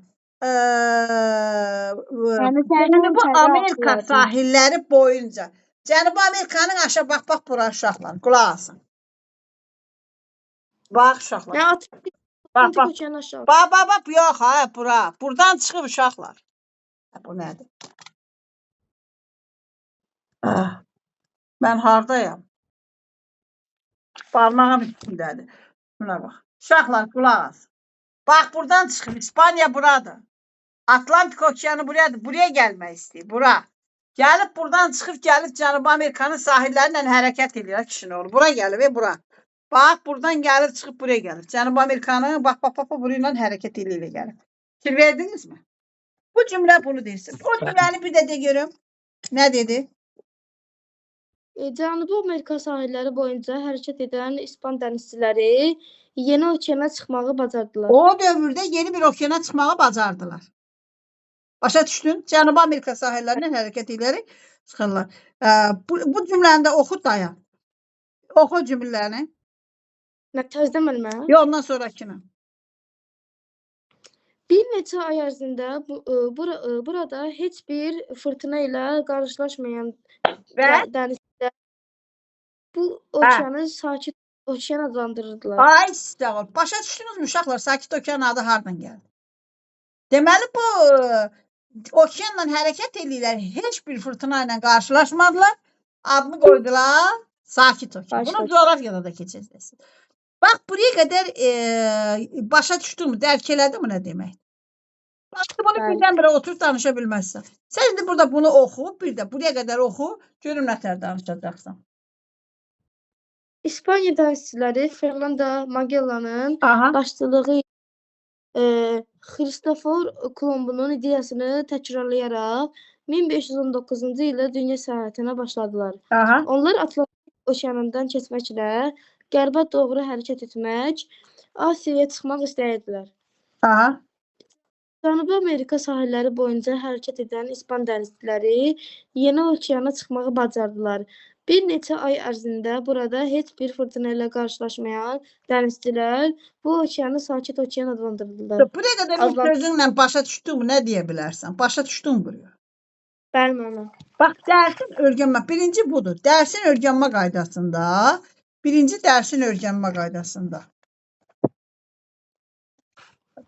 Cənubi Amerika sahilləri boyunca. Cənubi Amerikanın aşağı, bax, bax, bura uşaqlar. Qulaq asın. Bax, uşaqlar. Bax, bax. Bax, bax, bax, yox, ha, bura. Buradan çıxıb uşaqlar. Bu nədir? Mən hardayam? Barmağım üstündədir. Buna bax. Uşaqlar, qulaq as. Bax, buradan çıxıb. İspaniya buradır. Atlantik okeanı buradır. Buraya gəlmək istəyir. Bura. Gəlib buradan çıxıb, gəlib Cənubi Amerikanın sahilləri ilə hərəkət eləyir. Kişinin oğlu. Bura gəlib, bura. Bax, buradan gəlib, çıxıb buraya gəlib. Cənubi Amerikanın, bax, bax, bax, burayla hərəkət eləyir gəlib. Fikir verdinizmi? Bu cümlə bunu deyirsin. O cümləni bir də de görüm. Nə dedi? Cənubi Amerika sahilləri boyunca hərəkət edən İspan dənizçiləri yeni okeana çıxmağı bacardılar. O dövrdə yeni bir okeana çıxmağı bacardılar. Başa düşdün? Cənubi Amerika sahillərindən hərəkət edərək çıxırlar. Bu cümləni də oxu, dayan. Oxu cümləni. Nə, təzədən müəllimə? Yox, ondan sonrakını. Bir neçə ay ərzində burada heç bir fırtına ilə qarşılaşmayan dənizdə bu okeanı sakit Okean adlandırırdılar. Ay, sağ ol. Başa düşdünüzmü uşaqlar? Sakit okean adı hardan gəldi? Deməli bu okeanla hərəkət eləyirlər. Heç bir fırtına ilə qarşılaşmadılar. Adını qoydular Sakit okean. Bunu Sakit. coğrafiyada da keçəcəksiniz. Bax, buraya qədər başa düşdünmü? Dərk elədin mi nə demək? Bax, bunu Bəli. birdən-birə oturub danışa bilməzsən. Sən indi burada bunu oxu, bir də buraya qədər oxu, görüm nə tər danışacaqsan. İspaniya dənizçiləri Fernando Magellanın Aha. başçılığı Xristofor Kolombunun ideyasını təkrarlayaraq 1519-cu ildə dünya səyahətinə başladılar. Aha. Onlar Atlantik okeanından keçməklə qərbə doğru hərəkət etmək, Asiyaya çıxmaq istəyirdilər. Aha. Cənubi Amerika sahilləri boyunca hərəkət edən ispan dənizçiləri yeni okeana çıxmağı bacardılar. Bir neçə ay ərzində burada heç bir fırtına ilə qarşılaşmayan dənizçilər bu okeanı Sakit Okean adlandırdılar. Buraya qədər bu sözünlə başa düşdün mü? Nə deyə bilərsən? Başa düşdün buraya. Bəli, müəllim. Bax, dərsin öyrənmə. Birinci budur. Dərsin öyrənmə qaydasında, birinci dərsin öyrənmə qaydasında.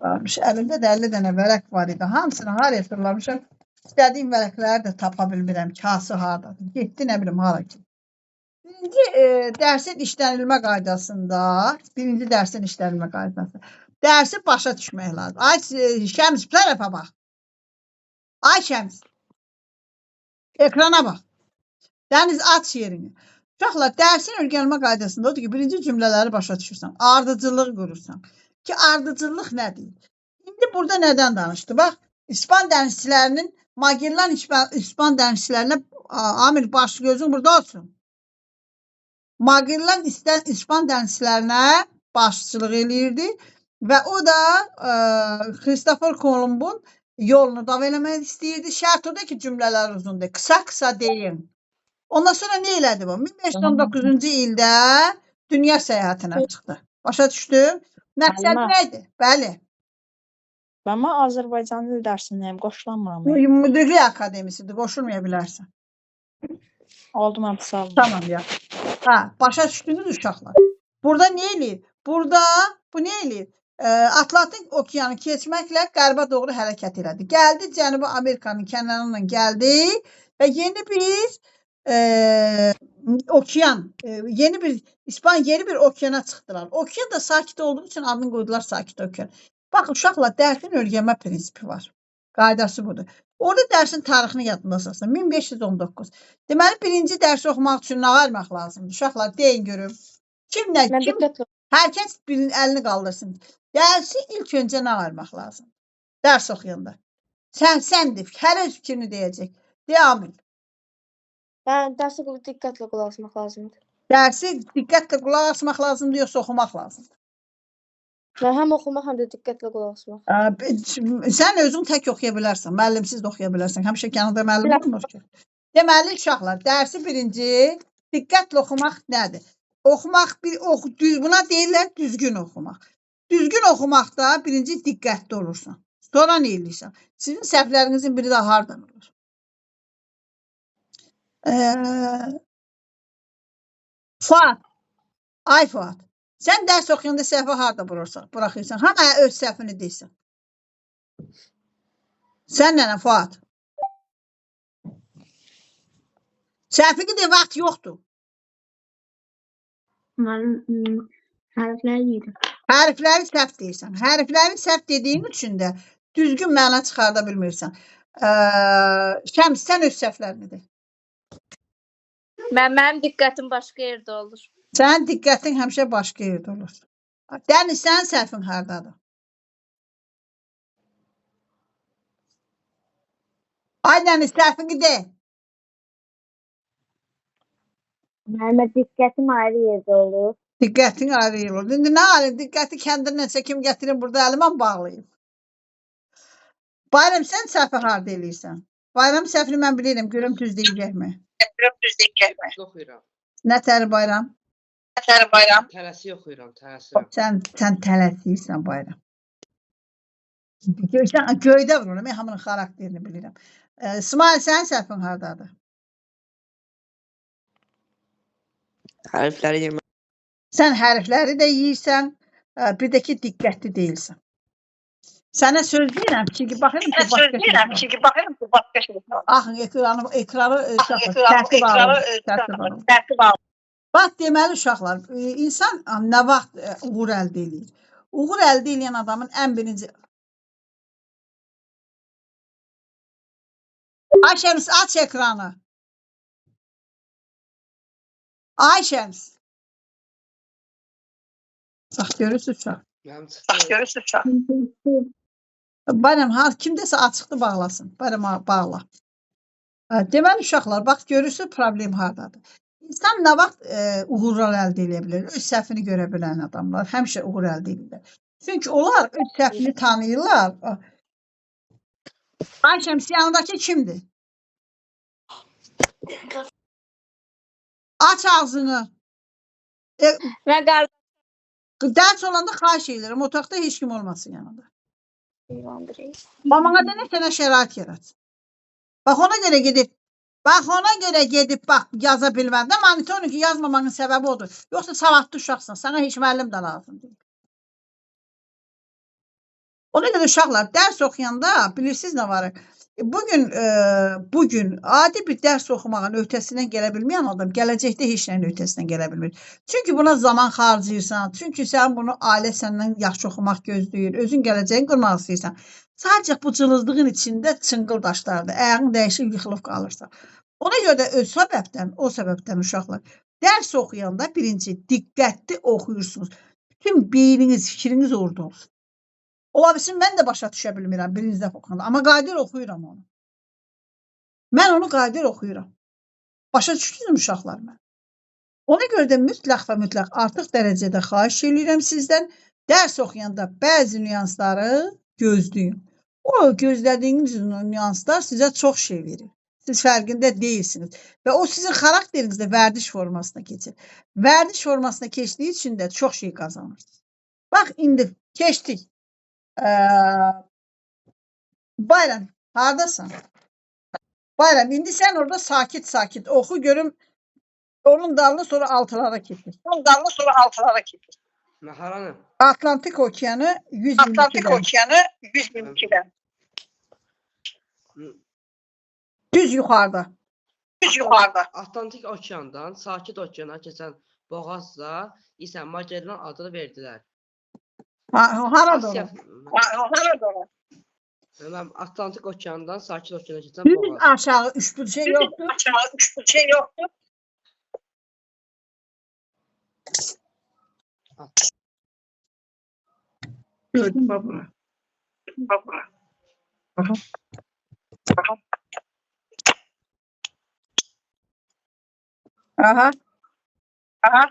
Varmış. Əlimdə də 50 dənə vərəq var idi. Hamısını haraya fırlamışam. İstədiyim vərəqləri də tapa bilmirəm. Kası hardadır. Getdi, nə bilim hara ki. Birinci dərsin işlənilmə qaydasında, birinci dərsin işlənilmə qaydası. Dərsi başa düşmək lazım. Ay Şəms, bu tərəfə bax. Ay Şəms. Ekrana bax. Dəniz, aç yerini. Uşaqlar, dərsin öyrənmə qaydasında odur ki, birinci cümlələri başa düşürsən. Ardıcıllıq qurursan. Ki, ardıcıllıq nədir? İndi burada nədən danışdı? Bax, İspan dənizçilərinin, Magellan İspan dənizçilərinə, Amir, baş gözün burada olsun. Magellan İspan dənizçilərinə başçılıq eləyirdi və o da Xristofor Kolumbun yolunu davam eləmək istəyirdi. Şərt odur ki, cümlələr uzundur. Qısa-qısa deyin. Ondan sonra nə elədi bu? 1519-cu ildə dünya səyahətinə çıxdı. Başa düşdüm? Məqsədi nə idi? Bəli. Mən Azərbaycan dil dərsindəyim, qoşulamıram. Müdriklik Akademisidir, qoşulmaya bilərsən. Oldu, mən sağ olun. Tamam ya. Ha, başa düşdünüz uşaqlar. Burada nə eləyir? Burada bu nə eləyir? Atlantik okeanı keçməklə qərbə doğru hərəkət elədi. Gəldi Cənubi Amerikanın kənarından gəldi və yeni bir okean, yeni bir İspan yeni bir okeana çıxdılar. Okean da sakit olduğu üçün adını qoydular Sakit Okean. Bax, uşaqlar, dərsin öyrənmə prinsipi var. Qaydası budur. Orada dərsin tarixini yadında saxlasın. 1519. Deməli, birinci dərsi oxumaq üçün nə ayırmaq lazımdır? Uşaqlar, deyin görüm. Kim nə? Kim? Hər kəs birinin əlini qaldırsın. Dərsi ilk öncə nə ayırmaq lazımdır? Dərs oxuyanda. Sən de, hər öz fikrini deyəcək. De, Amil. Bəli, dərsi diqqətlə qulaq asmaq lazımdır. Dərsi diqqətlə qulaq asmaq lazımdır, yoxsa oxumaq lazımdır? Və həm oxumaq, həm də diqqətlə qulaq asmaq. Sən özün tək oxuya bilərsən, müəllimsiz də oxuya bilərsən. Həmişə yanında müəllim olmur ki. Deməli, uşaqlar, dərsi birinci diqqətlə oxumaq nədir? Oxumaq, düz, buna deyirlər düzgün oxumaq. Düzgün oxumaqda birinci diqqətli olursan. Sonra nə eləyirsən? Sizin səhvlərinizin biri də hardan olur? Fuad, ay Fuad, sən dərs oxuyanda səhvi harda buraxırsan? Hama öz səhvini deyirsən. Sən nənə Fuad? Səhvini de, vaxt yoxdur. Müəllim, hərfləri deyirəm. Hərfləri səhv deyirsən. Hərfləri səhv dediyin üçün də düzgün məna çıxarda bilmirsən. Şəms, sən öz səhvlərini de. Mənim diqqətim başqa yerdə olur. Sənin diqqətin həmişə başqa yerdə olur. Dəniz, sənin səhvin hardadır? Ay Dəniz, səhvini de. Müəllimə, diqqətim ayrı yerdə olur. Diqqətin ayrı yerdə olur. İndi nə ayrı? Diqqəti kəndirlə çəkim gətirim, burada əlimə bağlayım. Bayram, sən səhvi harda eləyirsən? Bayram səhvini mən bilirəm, görüm düz deyəcəkmi? Oxuyuram. Nə təri Bayram? Tələsi oxuyuram, tələsi. Sən tələsirsən Bayram. Sən göydə vururam, mən hamının xarakterini bilirəm. İsmail, sənin səhvin hardadır? Hərfləri yemə. Sən hərfləri də yeyirsən, bir də ki diqqətli deyilsən. Sənə söz deyirəm, çünki baxıram ki, başqa şey. Axın ekranı tərtib alın. Bax, deməli uşaqlar, insan nə vaxt uğur əldə eləyir? Uğur əldə eləyən adamın ən birinci... Ayşəms, aç ekranı. Ayşəms. Bax, görürsünüz uşaq. Mənim çıxdı. Bayram, kimdəsə açıqdır, bağlasın. Bayram, bağla. Deməli uşaqlar, bax, görürsünüz problem hardadır. İnsan nə vaxt uğurlar əldə edə bilər? Öz səhvini görə bilən adamlar həmişə uğur əldə edirlər. Çünki onlar öz səhvini tanıyırlar. Ayşəms, yanındakı kimdir? Aç ağzını. Mən qardaşım. Dərs olanda xahiş edirəm, otaqda heç kim olmasın yanında. Mamana da nə sənə şərait yarat. Bax ona görə gedib, bax yaza bilməndə monitorun ki yazmamanın səbəbi odur. Yoxsa savadlı uşaqsan, sənə heç müəllim də lazım deyil. Ona görə uşaqlar dərs oxuyanda bilirsiniz nə var? Bugün adi bir dərs oxumağın öhdəsindən gələ bilməyən adam gələcəkdə heç nəyin öhdəsindən gələ bilmir. Çünki buna zaman xarcayırsan, çünki sən bunu ailə səndən yaxşı oxumaq gözləyir, özün gələcəyini qurmaq istəyirsən. Sadəcə bu cılızlığın içində çınqıl daşlardır, ayağın dəyişib yıxılıb qalırsan. Ona görə də öz səbəbdən, o səbəbdən uşaqlar dərs oxuyanda birinci diqqətli oxuyursunuz. Bütün beyniniz, fikriniz orada olsun. Ola bilsin, mən də başa düşə bilmirəm birinci dəfə oxuyanda, amma qayıdır oxuyuram onu. Mən onu qayıdır oxuyuram. Başa düşdünüz mü uşaqlar mən? Ona görə də mütləq və mütləq artıq dərəcədə xahiş eləyirəm sizdən, dərs oxuyanda bəzi nüansları gözləyin. O gözlədiyiniz nüanslar sizə çox şey verir. Siz fərqində deyilsiniz. Və o sizin xarakterinizdə vərdiş formasına keçir. Vərdiş formasına keçdiyi üçün də çox şey qazanırsınız. Bax, indi keçdik. Bayram, haradasan? Bayram, indi sən orada sakit-sakit oxu görüm, onun dalını sonra altılara keçir. Mən haranı? Atlantik okeanı 122-dən. Düz yuxarıda. Atlantik okeandan Sakit okeana keçən boğazla isə Magellan adını verdilər. Harada Asiya o? Mən Atlantik okeandan Sakit okeana keçən Düz boğaz. aşağı üçburcaq yoxdur. Gördün bax bura. Aha. Aha.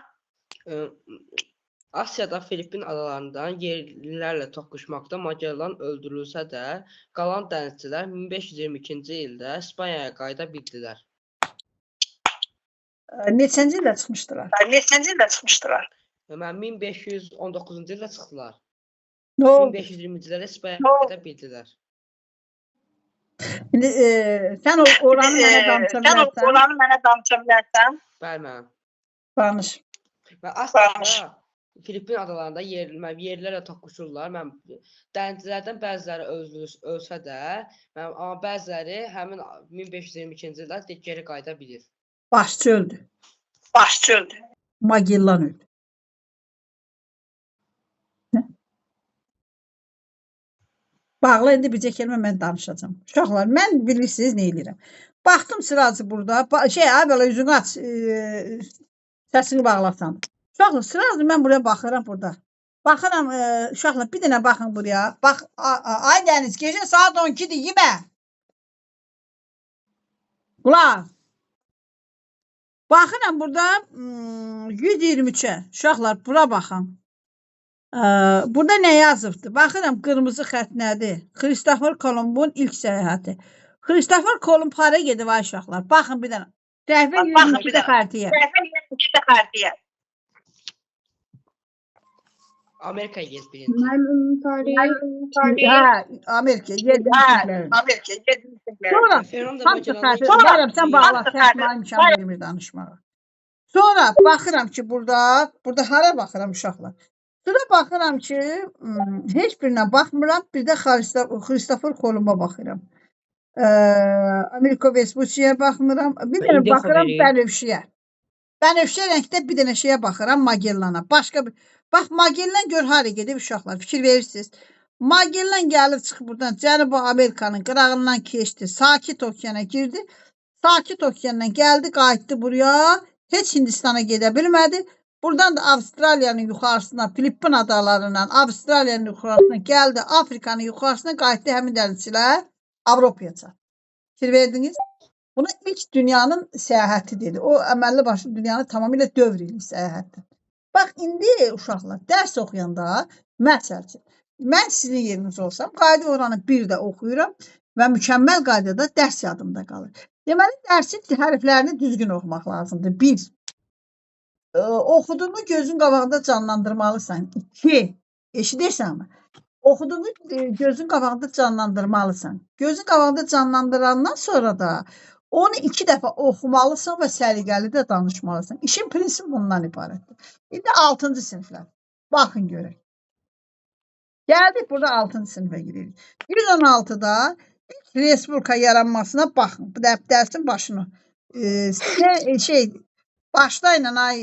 Asiyada Filippin adalarından yerlilərlə toqquşmaqda Magellan öldürülsə də, qalan dənizçilər 1522-ci ildə İspaniyaya qayıda bildilər. Neçənci ildə çıxmışdılar? Mən 1519-cu ildə çıxdılar. Nə oldu? 1520-ci ildə İspaniyaya qayıda bildilər. İndi sən oranı mənə danışa bilərsən? Bəli, mənim. Danış. Və Asiyada Filippin adalarında yerlilərlə toqquşurlar. Mən dənizçilərdən bəziləri ölsə də, amma bəziləri həmin 1522-ci ildə geri qayıda bilir. Başçı öldü. Magellan öldü. Nə? Bağla, indi bircə kəlmə mən danışacağam. Uşaqlar, mən bilirsiniz nə eləyirəm. Baxdım sırası burada. Ay belə üzünü aç, səsini bağlasan. Uşaqlar, sırası mən buraya baxıram burada. Baxıram, uşaqlar, bir dənə baxın buraya. Bax, ay Dəniz, gecə saat 12-dir, yemə. Qulaq. Baxıram burada 123-ə. Uşaqlar, bura baxın. Burada nə yazıbdır? Baxıram, qırmızı xətt nədir? Xristofor Kolumbun ilk səyahəti. Xristofor Kolumb hara gedib ay uşaqlar? Baxın bir dənə. Səhifə 122-də xəritəyə. Amerikaya gedib birinci. Müəllim tarixi Hə, Amerika, yerdə. Sonra Fernando hamısı Magellanın xəritə. Bayram, sən bağla, ilk sən mənə imkan vermir danışmağa. Sonra baxıram ki, burada hara baxıram uşaqlar? Sonra baxıram ki, heç birinə baxmıram. Bir də Xristofor Kolumba baxıram. Ameriko Vespucci'yə baxmıram. Bir dənə baxıram Bənövşəyə. Bənövşə rəngdə bir dənə şeyə baxıram, Magellana. Başqa bir... Bax, Magellan gör hara gedib uşaqlar. Fikir verirsiniz. Magellan gəlib çıxıb buradan Cənubi Amerikanın qırağından keçdi. Sakit okeana girdi. Sakit okeandan gəldi, qayıtdı buraya. Heç Hindistana gedə bilmədi. Buradan da Avstraliyanın yuxarısına, Filippin adalarından Avstraliyanın yuxarısına gəldi. Afrikanın yuxarısına qayıtdı həmin dənizçilər Avropaya çatdı. Fikir verdiniz? Buna ilk dünyanın səyahəti dedi. O əməlli başlı dünyanı tamamilə dövr eləyir səyahətdir. Bax, indi uşaqlar dərs oxuyanda, məsəl üçün, mən sizin yeriniz olsam, qayda oranı bir də oxuyuram və mükəmməl qaydada dərs yadımda qalır. Deməli, dərsin hərflərini düzgün oxumaq lazımdır. Bir, oxuduğunu gözün qabağında canlandırmalısan. İki, eşidirsənmi? Oxuduğunu gözün qabağında canlandırmalısan. Gözün qabağında canlandırandan sonra da onu 2 dəfə oxumalısan və səliqəli də danışmalısan. İşin prinsipi bundan ibarətdir. İndi 6-cı siniflər. Baxın görək. Gəldik burada 6-cı sinifə giririk. 116-da ilk respublika yaranmasına baxın. Bu dərsin başını. Başlayın ay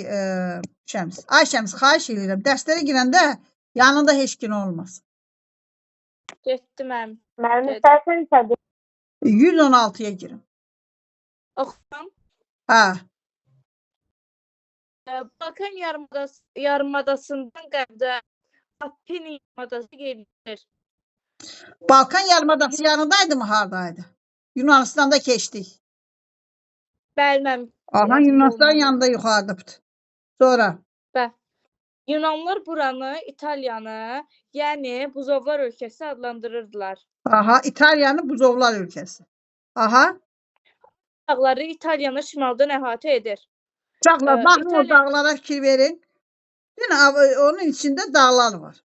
Şəms. Ay Şəms, xahiş edirəm. Dərslərə girəndə yanında heç kim olmaz. Getdim mənim. Mənim istərsən sədir. 116-ya girin. Oxuyam. Hə. Balkan yarımadasından qərbdə Apinin yarımadası gedir. Balkan yarımadası yanındaydı mı, haradaydı? Yunanistan'da keçdik. Bəli, mənim. Aha, Yunanistan yanında yuxarıda. Sonra? Bəli. Yunanlar buranı İtaliyanı, yəni buzovlar ölkəsi adlandırırdılar. Aha, İtaliyanı buzovlar ölkəsi. Aha. Dağları İtaliyanı şimaldan əhatə edir. Uşaqlar, baxın o dağlara fikir verin. Değil mi? Onun içində dağlar var.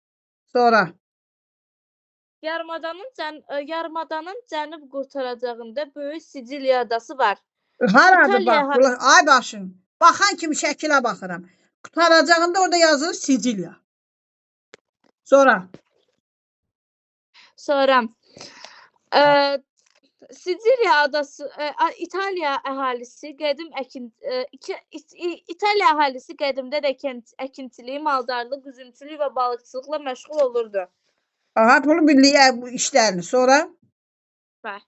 Sonra? Yarımadanın cənub qurtaracağında böyük Siciliya adası var. Haradır bax? Ay başım. Baxan kimi şəkilə baxıram. Qurtaracağında orada yazılır Siciliya. Sonra? Sonra. Siciliya adası, İtaliya əhalisi İtaliya əhalisi qədimdə də əkinçilik, maldarlıq, üzümçülük və balıqçılıqla məşğul olurdu. Aha, bunu birliyi bu işlərini. Sonra? Bəli.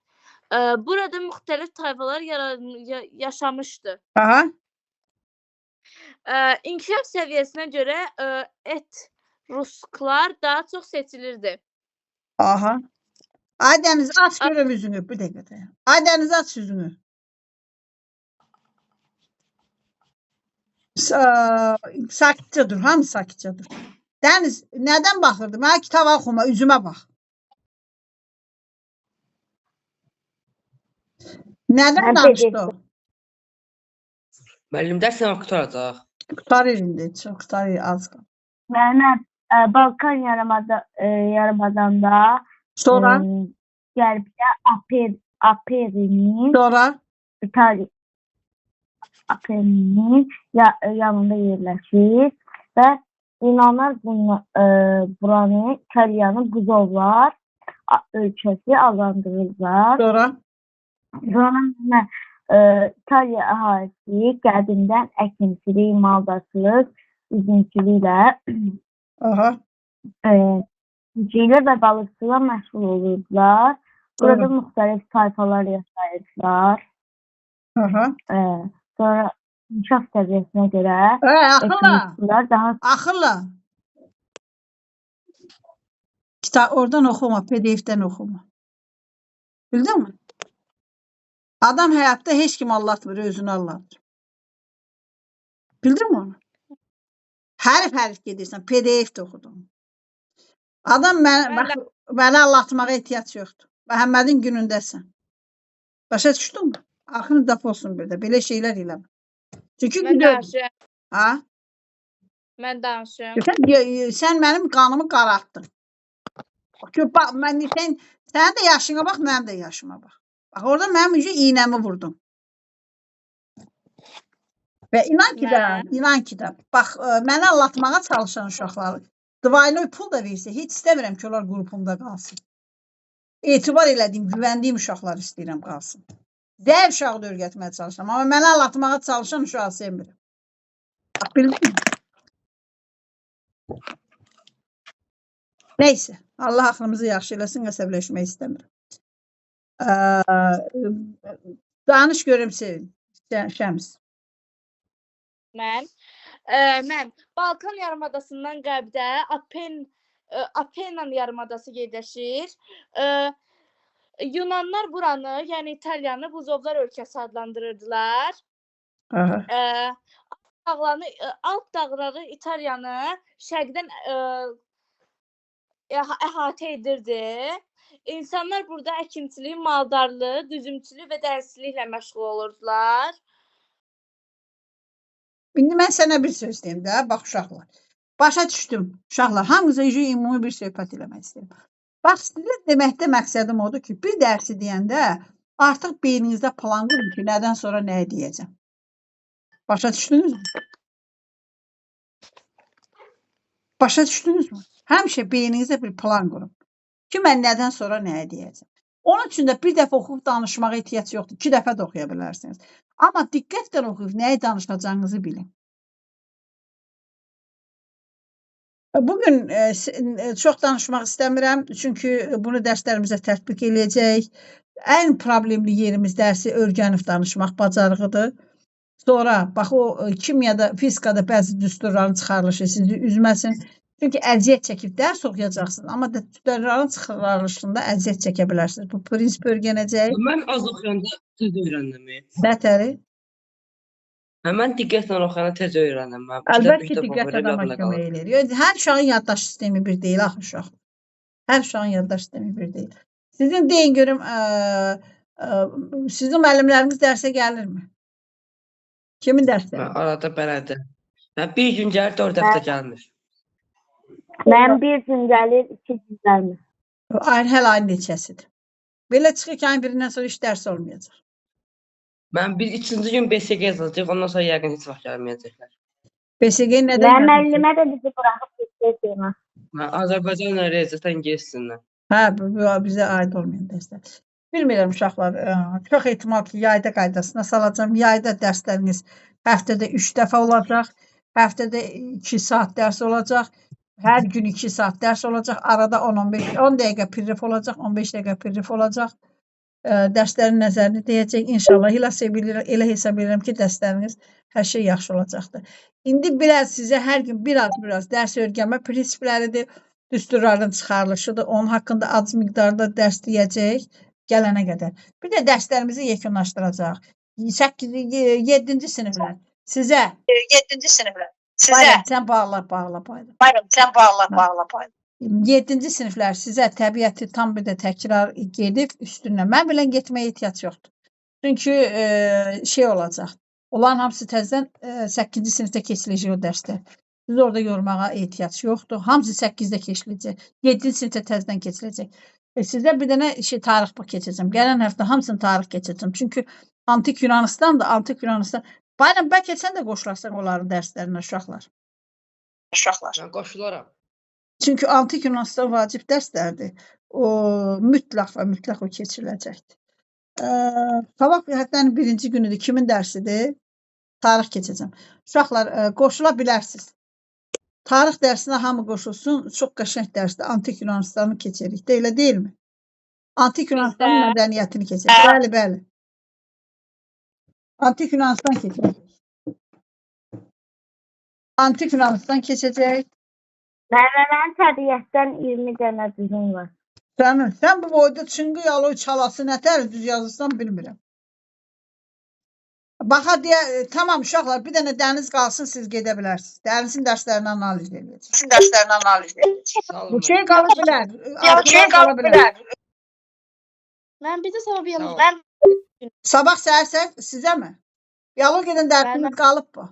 Burada müxtəlif tayfalar yaşamışdı. Aha. İnkişaf səviyyəsinə görə etrusklar daha çox seçilirdi. Aha. Aydeniz aç görüm üzünü. Bir dəqiqə. Aydeniz aç üzünü. Sakitcə dur. Hamı sakitcə dur. Dəniz, nədən baxırdı? Mənə kitab oxuma, üzümə bax. Nədən danışdı o? Müəllim, dərs nə vaxt qurtaracaq? Qurtarır indi, çox qurtarır, az qalır. Müəllim, Balkan yarımadanda sonra qərbdə Apeninin sonra İtaliya Apeninin yanında yerləşir və Yunanlar buranı İtaliyanın buzovlar ölkəsi adlandırırlar. Sonra? Sonra İtaliya əhalisi qədimdən əkinçilik, maldarçılıq, üzümçülüklə üzümçülüklə və balıqçılıqla məşğul olurdular. Burada müxtəlif tayfalar yaşayırdılar. Sonra inkişaf səviyyəsinə görə əkinçilər daha... Axırla! Kitab oradan oxuma, PDF-dən oxuma. Bildin mi? Adam həyatda heç kim aldatmır, özünü aldatır. Bildin mi onu? Hərf-hərf gedirsən, PDF-də oxudum. Adam mənə aldatmağa ehtiyac yoxdur. Məhəmmədin günündəsən. Başa düşdün mü? Axırı dəf olsun bir də. Belə şeylər eləmə. Çünki Mən danışıram. Ha? Mən danışıram. Sən mənim qanımı qaraltdın. Bax, sənin də yaşına bax, mənim də yaşıma bax. Bax, orada mənim üçün iynəmi vurdun. Və inan ki də, Mən inan ki də, bax, məni aldatmağa çalışan uşaqlar dvaynoy pul da versə, heç istəmirəm ki, onlar qrupumda qalsın. Etibar elədiyim, güvəndiyim uşaqlar istəyirəm qalsın. Zəif uşağı da öyrətməyə çalışıram, amma məni aldatmağa çalışan uşağı sevmirəm. Bax, bildin? Neysə, Allah axırımızı yaxşı eləsin, əsəbləşmək istəmirəm. Danış görüm Sevin, Şəms. Mən mən Balkan yarımadasından qərbdə Apennin yarımadası yerləşir. Yunanlar buranı, yəni İtaliyanı buzovlar ölkəsi adlandırırdılar. Aha. Dağlarını, Alp dağları İtaliyanı şərqdən əhatə edirdi. İnsanlar burada əkinçilik, maldarlıq, düzümçülük və dənizçiliklə məşğul olurdular. İndi mən sənə bir söz deyim də, bax uşaqlar. Başa düşdüm uşaqlar, hamınıza ümumi bir söhbət eləmək istəyirəm. Bax, sizə deməkdə məqsədim odur ki, bir dərsi deyəndə artıq beyninizdə plan qurun ki, nədən sonra nəyi deyəcəm. Başa düşdünüzmü? Başa düşdünüzmü? Həmişə beyninizdə bir plan qurun ki, mən nədən sonra nəyi deyəcəm. Onun üçün də bir dəfə oxuyub danışmağa ehtiyac yoxdur. 2 dəfə də oxuya bilərsiniz. Amma diqqətlə oxuyub nəyi danışacağınızı bilin. Bugün çox danışmaq istəmirəm, çünki bunu dərslərimizə tətbiq eləyəcəyik. Ən problemli yerimiz dərsi öyrənib danışmaq bacarığıdır. Sonra, bax o kimyada, fizikada bəzi düsturların çıxarılışı sizi üzməsin. Çünki əziyyət çəkib dərs oxuyacaqsınız, amma düsturların çıxarılışında əziyyət çəkə bilərsiniz. Bu prinsip öyrənəcəyik. Mən az oxuyanda tez öyrəndim. Nətəri? Mən diqqətlə oxuyanda tez öyrəndim. Əlbəttə ki, diqqət adama kömək eləyir. Yəni, hər uşağın yaddaş sistemi bir deyil, axı uşaq. Hər uşağın yaddaş sistemi bir deyil. Sizin deyin görüm, sizin müəllimləriniz dərsə gəlirmi? Kimin dərsləri? Arada bələdə. Mən bir gün gəlir, 4 dəfə gəlmir. Mən bir gün gəlir, 2 gün gəlmir. Ayın, hələ ayın neçəsidir? Belə çıxır ki, ayın birindən sonra heç dərs olmayacaq. Mən bir 3-cü gün BSG yazılacaq, ondan sonra yəqin heç vaxt gəlməyəcəklər. BSG nədən Mən gəlməyəcək? müəllimə də bizi buraxıb getdi. Mən Azərbaycanla riyaziyyatdan ingilis dilindən. Hə, bu bizə aid olmayan dərslər. Bilmirəm uşaqlar, çox ehtimal ki, yayda qaydasına salacağam. Yayda dərsləriniz həftədə 3 dəfə olacaq, həftədə 2 saat dərs olacaq, hər gün 2 saat dərs olacaq, arada 10-15, 10 dəqiqə pirif olacaq, 15 dəqiqə pirif olacaq. Dərslərin nəzərini deyəcək. İnşallah elə hesab edirəm ki, dərsləriniz hər şey yaxşı olacaqdır. İndi biraz sizə hər gün biraz dərs öyrənmə prinsipləridir, düsturların çıxarılışıdır. Onun haqqında az miqdarda dərs deyəcəyik gələnə qədər. Bir də dərslərimizi yekunlaşdıracaq. 7-ci siniflər sizə 7-ci siniflər sizə Bayram, sən bağla, bağla, bayram. Bayram, sən bağla, bağla, bayram. 7-ci siniflər sizə təbiəti tam bir də təkrar gedib üstündən. Mən bilən getməyə ehtiyac yoxdur. Çünki şey olacaq. Onların hamısı təzədən 8-ci sinifdə keçiriləcək o dərslər. Siz orada yormağa ehtiyac yoxdur. Hamısı 8-də keçiriləcək. 7-ci sinifdə təzədən keçiriləcək. Sizə bir dənə şey tarix keçəcəm. Gələn həftə hamısını tarix keçəcəm. Çünki Antik Yunanistan da, Antik Yunanistan. Bayram, bəlkə sən də qoşularsan onların dərslərinə uşaqlar. Uşaqlar. Mən qoşularam. Çünki Antik Yunanistan vacib dərslərdir. O mütləq və mütləq o keçiriləcəkdir. Sabah həftənin birinci günüdür. Kimin dərsidir? Tarix keçəcəm. Uşaqlar, qoşula bilərsiniz. Tarix dərsinə hamı qoşulsun. Çox qəşəng dərsdir. Antik Yunanistanı keçirik də, elə deyilmi? Antik Yunanistanın mədəniyyətini keçirik. Bəli, bəli. Antik Yunanistan keçəcək. Antik Yunanistan keçəcək. Mənim təbiətdən 20 dənə düzüm var. Sənin, sən bu boyda çıngı yaloy çalası nətər düz yazırsan bilmirəm. Baxa deyə, tamam uşaqlar, bir dənə dəniz qalsın, siz gedə bilərsiniz. Dənizin dərslərini analiz edəcək. Dənizin dərslərini analiz edəcək. Bu şey qala bilər. Şey qala bilər. Mən bir də sabah biologiya. Mən Sabah səhər-səhər sizə mi? Biologiyadan dərsiniz qalıb bu.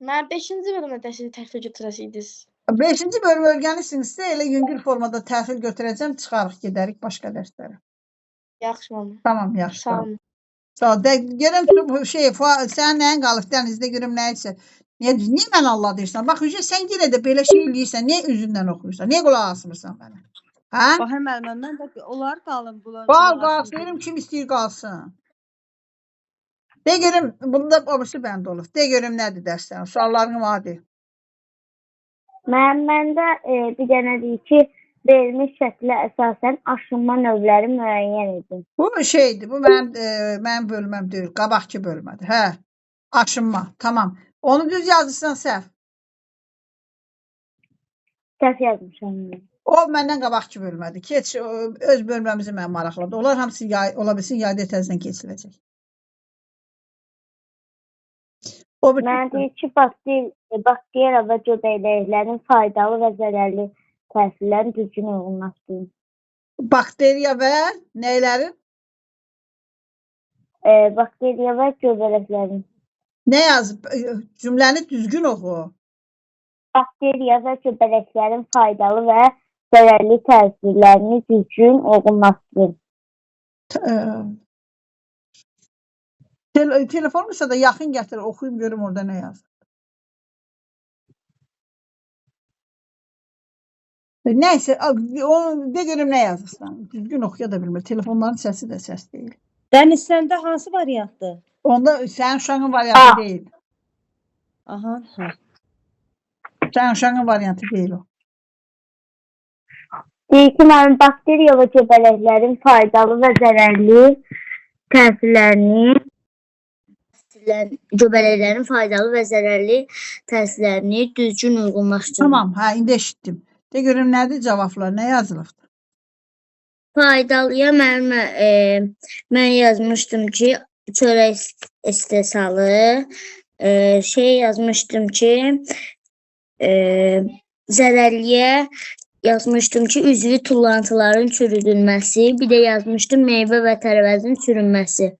Mən 5-ci bölümdə dərsi təhvil götürəsiydiniz. 5-ci bölümü öyrənirsinizsə, elə yüngül formada təhvil götürəcəm, çıxarıq, gedərik başqa dərslərə. Yaxşı, mama. Tamam, yaxşı. Sağ olun. Sağ ol. De, görüm bu şey, sən nəyin qalıb dənizdə görüm nə isə. Niyə mən Allah deyirsən? Bax, Hücə, sən yenə də belə şey eləyirsən. Niyə üzündən oxuyursan? Niyə qulaq asmırsan mənə? Hə? Bahar müəllimə, mən də onlar qalın bunlar Qal, qulaq qalsın. asmıram. Görüm kim istəyir qalsın. De görüm, bunda o birisi bənd olub. De görüm nədir dərslərin? Sualların var. Mənim məndə bir dənə deyir ki, verilmiş şəklə əsasən aşınma növləri müəyyən edin. Bu şeydir, bu mənim mənim bölməm deyil, qabaqki bölmədir. Hə. Aşınma, tamam. Onu düz yazırsan səhv. Səhv yazmışam mən. O məndən qabaqki bölmədir. Keç, öz bölməmizi mən maraqlıdır. Onlar hamısı yay, ola bilsin yayda təzədən keçiləcək. O bir Mən deyir ki, bakteriya və göbələklərin faydalı və zərərli təsirlərini düzgün uyğunlaşdırın. Bakteriya və nəylərin? Bakteriya və göbələklərin. Nə yaz? Cümləni düzgün oxu. Bakteriya və göbələklərin faydalı və zərərli təsirlərini düzgün uyğunlaşdırın. Telefonumsa da yaxın gətir, oxuyum görüm orada nə yazır. Nəysə, onu de görüm nə yazırsan. Düzgün oxuya da bilmir. Telefonların səsi də səs deyil. Dəniz, səndə hansı variantdır? Onda sənin uşağın variantı A. deyil. Aha, hə. Sənin uşağın variantı deyil o. Deyir ki, mənim bakteriya və göbələklərin faydalı və zərərli təsirlərini göbələklərin faydalı və zərərli təsirlərini düzgün uyğunlaşdırın. Tamam, hə, indi eşitdim. De görüm nədir cavablar, nə yazılıbdır? Faydalıya mənim mən yazmışdım ki, çörək istehsalı, şey yazmışdım ki, zərərliyə yazmışdım ki, üzvü tullantıların çürüdülməsi, bir də yazmışdım meyvə və tərəvəzin çürünməsi.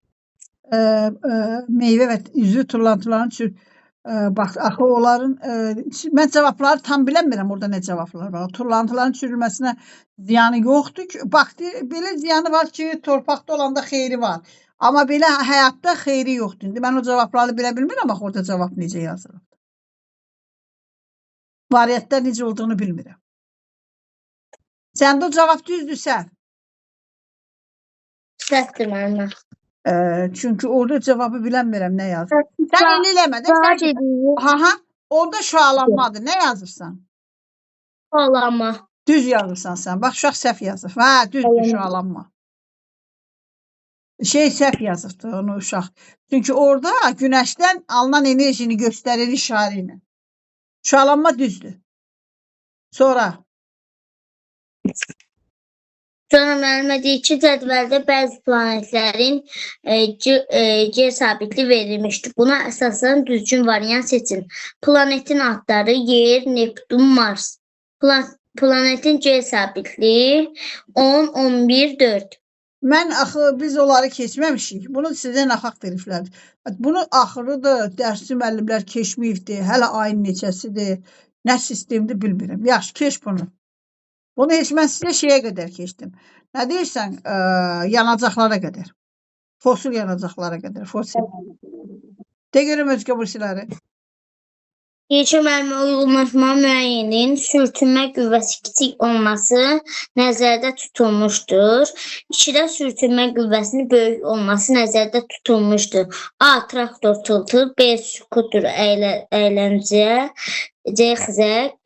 Meyvə və üzvü tullantıların bax, axı onların mən cavabları tam bilmirəm orada nə cavablar var. Tullantıların çürülməsinə ziyanı yoxdur ki, bakteri belə ziyanı var ki, torpaqda olanda xeyri var. Amma belə həyatda xeyri yoxdur. İndi mən o cavabları bilə bilmirəm axı orada cavab necə yazılıb. Variantlar necə olduğunu bilmirəm. Səndə o cavab düzdür, səhv. Səhvdir müəllimə. Çünki orada cavabı bilənmirəm nə yazır. Sən elə eləmə də. Sən, ha, orada şüalanmadır. Nə yazırsan? Şüalanma. Düz yazırsan sən. Bax, uşaq səhv yazır. Hə, düzdür, şüalanma. Şey səhv yazıbdır onu uşaq. Çünki orada günəşdən alınan enerjini göstərir işarə ilə. Şüalanma düzdür. Sonra. Sonra müəllimə deyir ki, cədvəldə bəzi planetlərin C sabitli verilmişdir. Buna əsasən düzgün variant seçin. Planetin adları Yer, Neptun, Mars. Planetin C sabitliyi 10, 11, 4. Mən axı biz onları keçməmişik. Bunu sizə naxaq veriblər. Bunu axırı da dərsçi müəllimlər keçməyibdir. Hələ ayın neçəsidir, nə sistemdir bilmirəm. Yaxşı, keç bunu. Bunu heç mən sizə şeyə qədər keçdim. Nə deyirsən, yanacaqlara qədər. Fosil yanacaqlara qədər. Fosil. De görüm özgə bursiləri. Yekə müəllimə uyğunlaşma müəyyənin sürtünmə qüvvəsi kiçik olması nəzərdə tutulmuşdur. 2-də sürtünmə qüvvəsinin böyük olması nəzərdə tutulmuşdur. A. Traktor tıltıl, B. Skuter əyləncə, C. Xizək,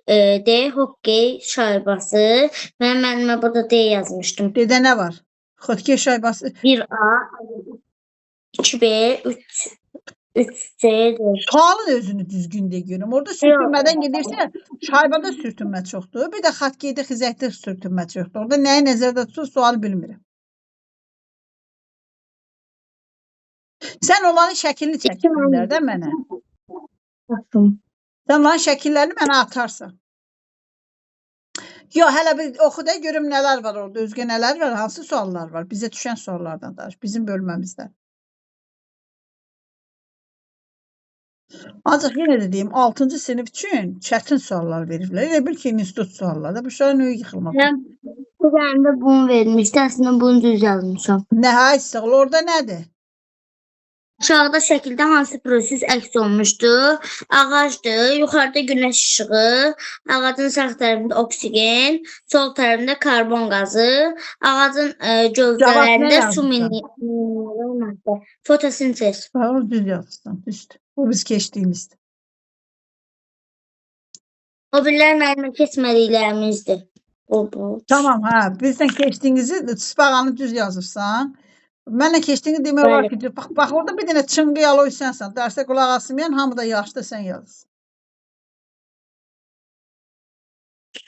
D. Hokkey şaybası. Mən müəllimə burada D yazmışdım. D-də nə var? Xokkey şaybası. 1A, 2B, 3C, D. Sualın özünü düzgün de görüm. Orada sürtünmədən gedirsə, şaybada sürtünmə çoxdur. Bir də xokkeydə, xizəkdə sürtünmə çoxdur. Orada nəyi nəzərdə tutur, sual bilmirəm. Sən onların şəklini çəkdin də mənə. Sən onların şəkillərini mənə atarsan. Yox, hələ bir oxu da görüm nələr var orada, özgə nələr var, hansı suallar var? Bizə düşən suallardan danış, bizim bölməmizdə. Ancaq yenə də deyim, 6-cı sinif üçün çətin suallar veriblər. Elə bil ki, institut sualları. Bu uşağın öyü yıxılmaq. Mən bu dənə bunu vermişdi. Əslində bunu düz yazmışam. Nəhayət, orada nədir? Aşağıda şəkildə hansı proses əks olunmuşdur? Ağacdır. Yuxarıda günəş işığı, ağacın sağ tərəfində oksigen, sol tərəfində karbon qazı, ağacın Cavab nə gövdələrində su yazmışsan? mineral maddə. Fotosintez. Ha, onu düz yazmışsan, düzdür. Bu biz keçdiyimizdir. O birilər müəllimə keçmədiklərimizdir. Bu. Tamam, hə, bizdən keçdiyinizi Tısbağanı düz yazırsan. Mənlə keçdiyini demək olar Bəli. ki, bax, bax orada bir dənə çınqıyalı sənsən. Dərsə qulaq asmayan hamı da yaşlı sən yazırsan.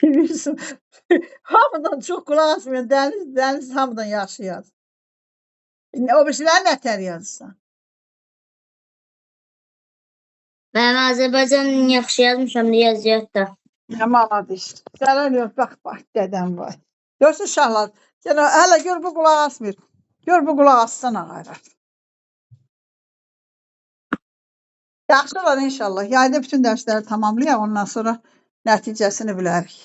Bilirsən, hamıdan çox qulaq asmayan Dəniz, Dəniz hamıdan yaxşı yazır. İndi o birisiləri nətər yazırsan? Mən Azərbaycan dilini yaxşı yazmışam riyaziyyatda. Nə malades. Zərər yox, bax, bax, dədəm var. Görsün uşaqlar, yəni hələ gör bu qulaq asmır. Gör bu qulaq assana qayrı. Yaxşı olar inşallah. Yayda bütün dərsləri tamamlayaq, ondan sonra nəticəsini bilərik.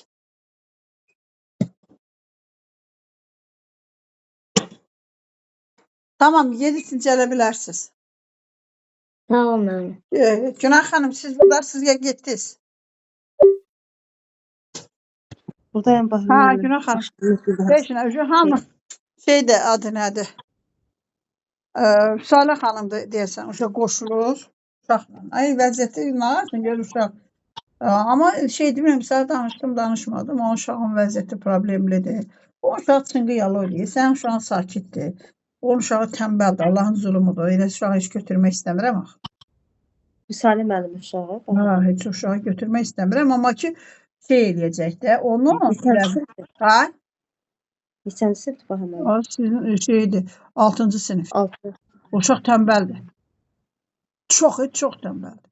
Tamam, gedib dincələ bilərsiniz. Sağ olun müəllim. Günah xanım, siz buradasınız ya getdiniz? Buradayım Bahar Ha, müəllim. Günah xanım. Başlayın. Heç nə, hamı şeydə adı nədir? Salih xanım da deyəsən, uşaq qoşulur uşaqla. Ay vəziyyəti narahatsan, gör uşaq. Amma şey demirəm, sənə danışdım, danışmadım. O uşağın vəziyyəti problemlidir. O uşaq çınqıyalı eləyir. Sənin uşağın sakitdir. Onun uşağı tənbəldir. Allahın zülmüdür. Elə uşağı heç götürmək istəmirəm axı. Vüsalə müəllim uşağı. Bahar Ha, heç uşağı götürmək istəmirəm, amma ki şey eləyəcək də onu Neçənci sinifdir? Ha? Neçənci sinifdir Bahar müəllim? O sizin şeydir, 6-cı sinif. 6. Uşaq tənbəldir. Çox, çox tənbəldir.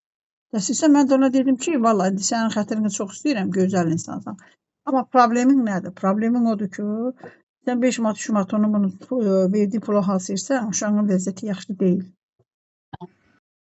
Təsəvvür mən də ona dedim ki, vallahi indi sənin xətrini çox istəyirəm, gözəl insansan. Amma problemin nədir? Problemin odur ki, sən 5 manat, 3 manat onu bunu verdiyi pula hazırsan, uşağın vəziyyəti yaxşı deyil.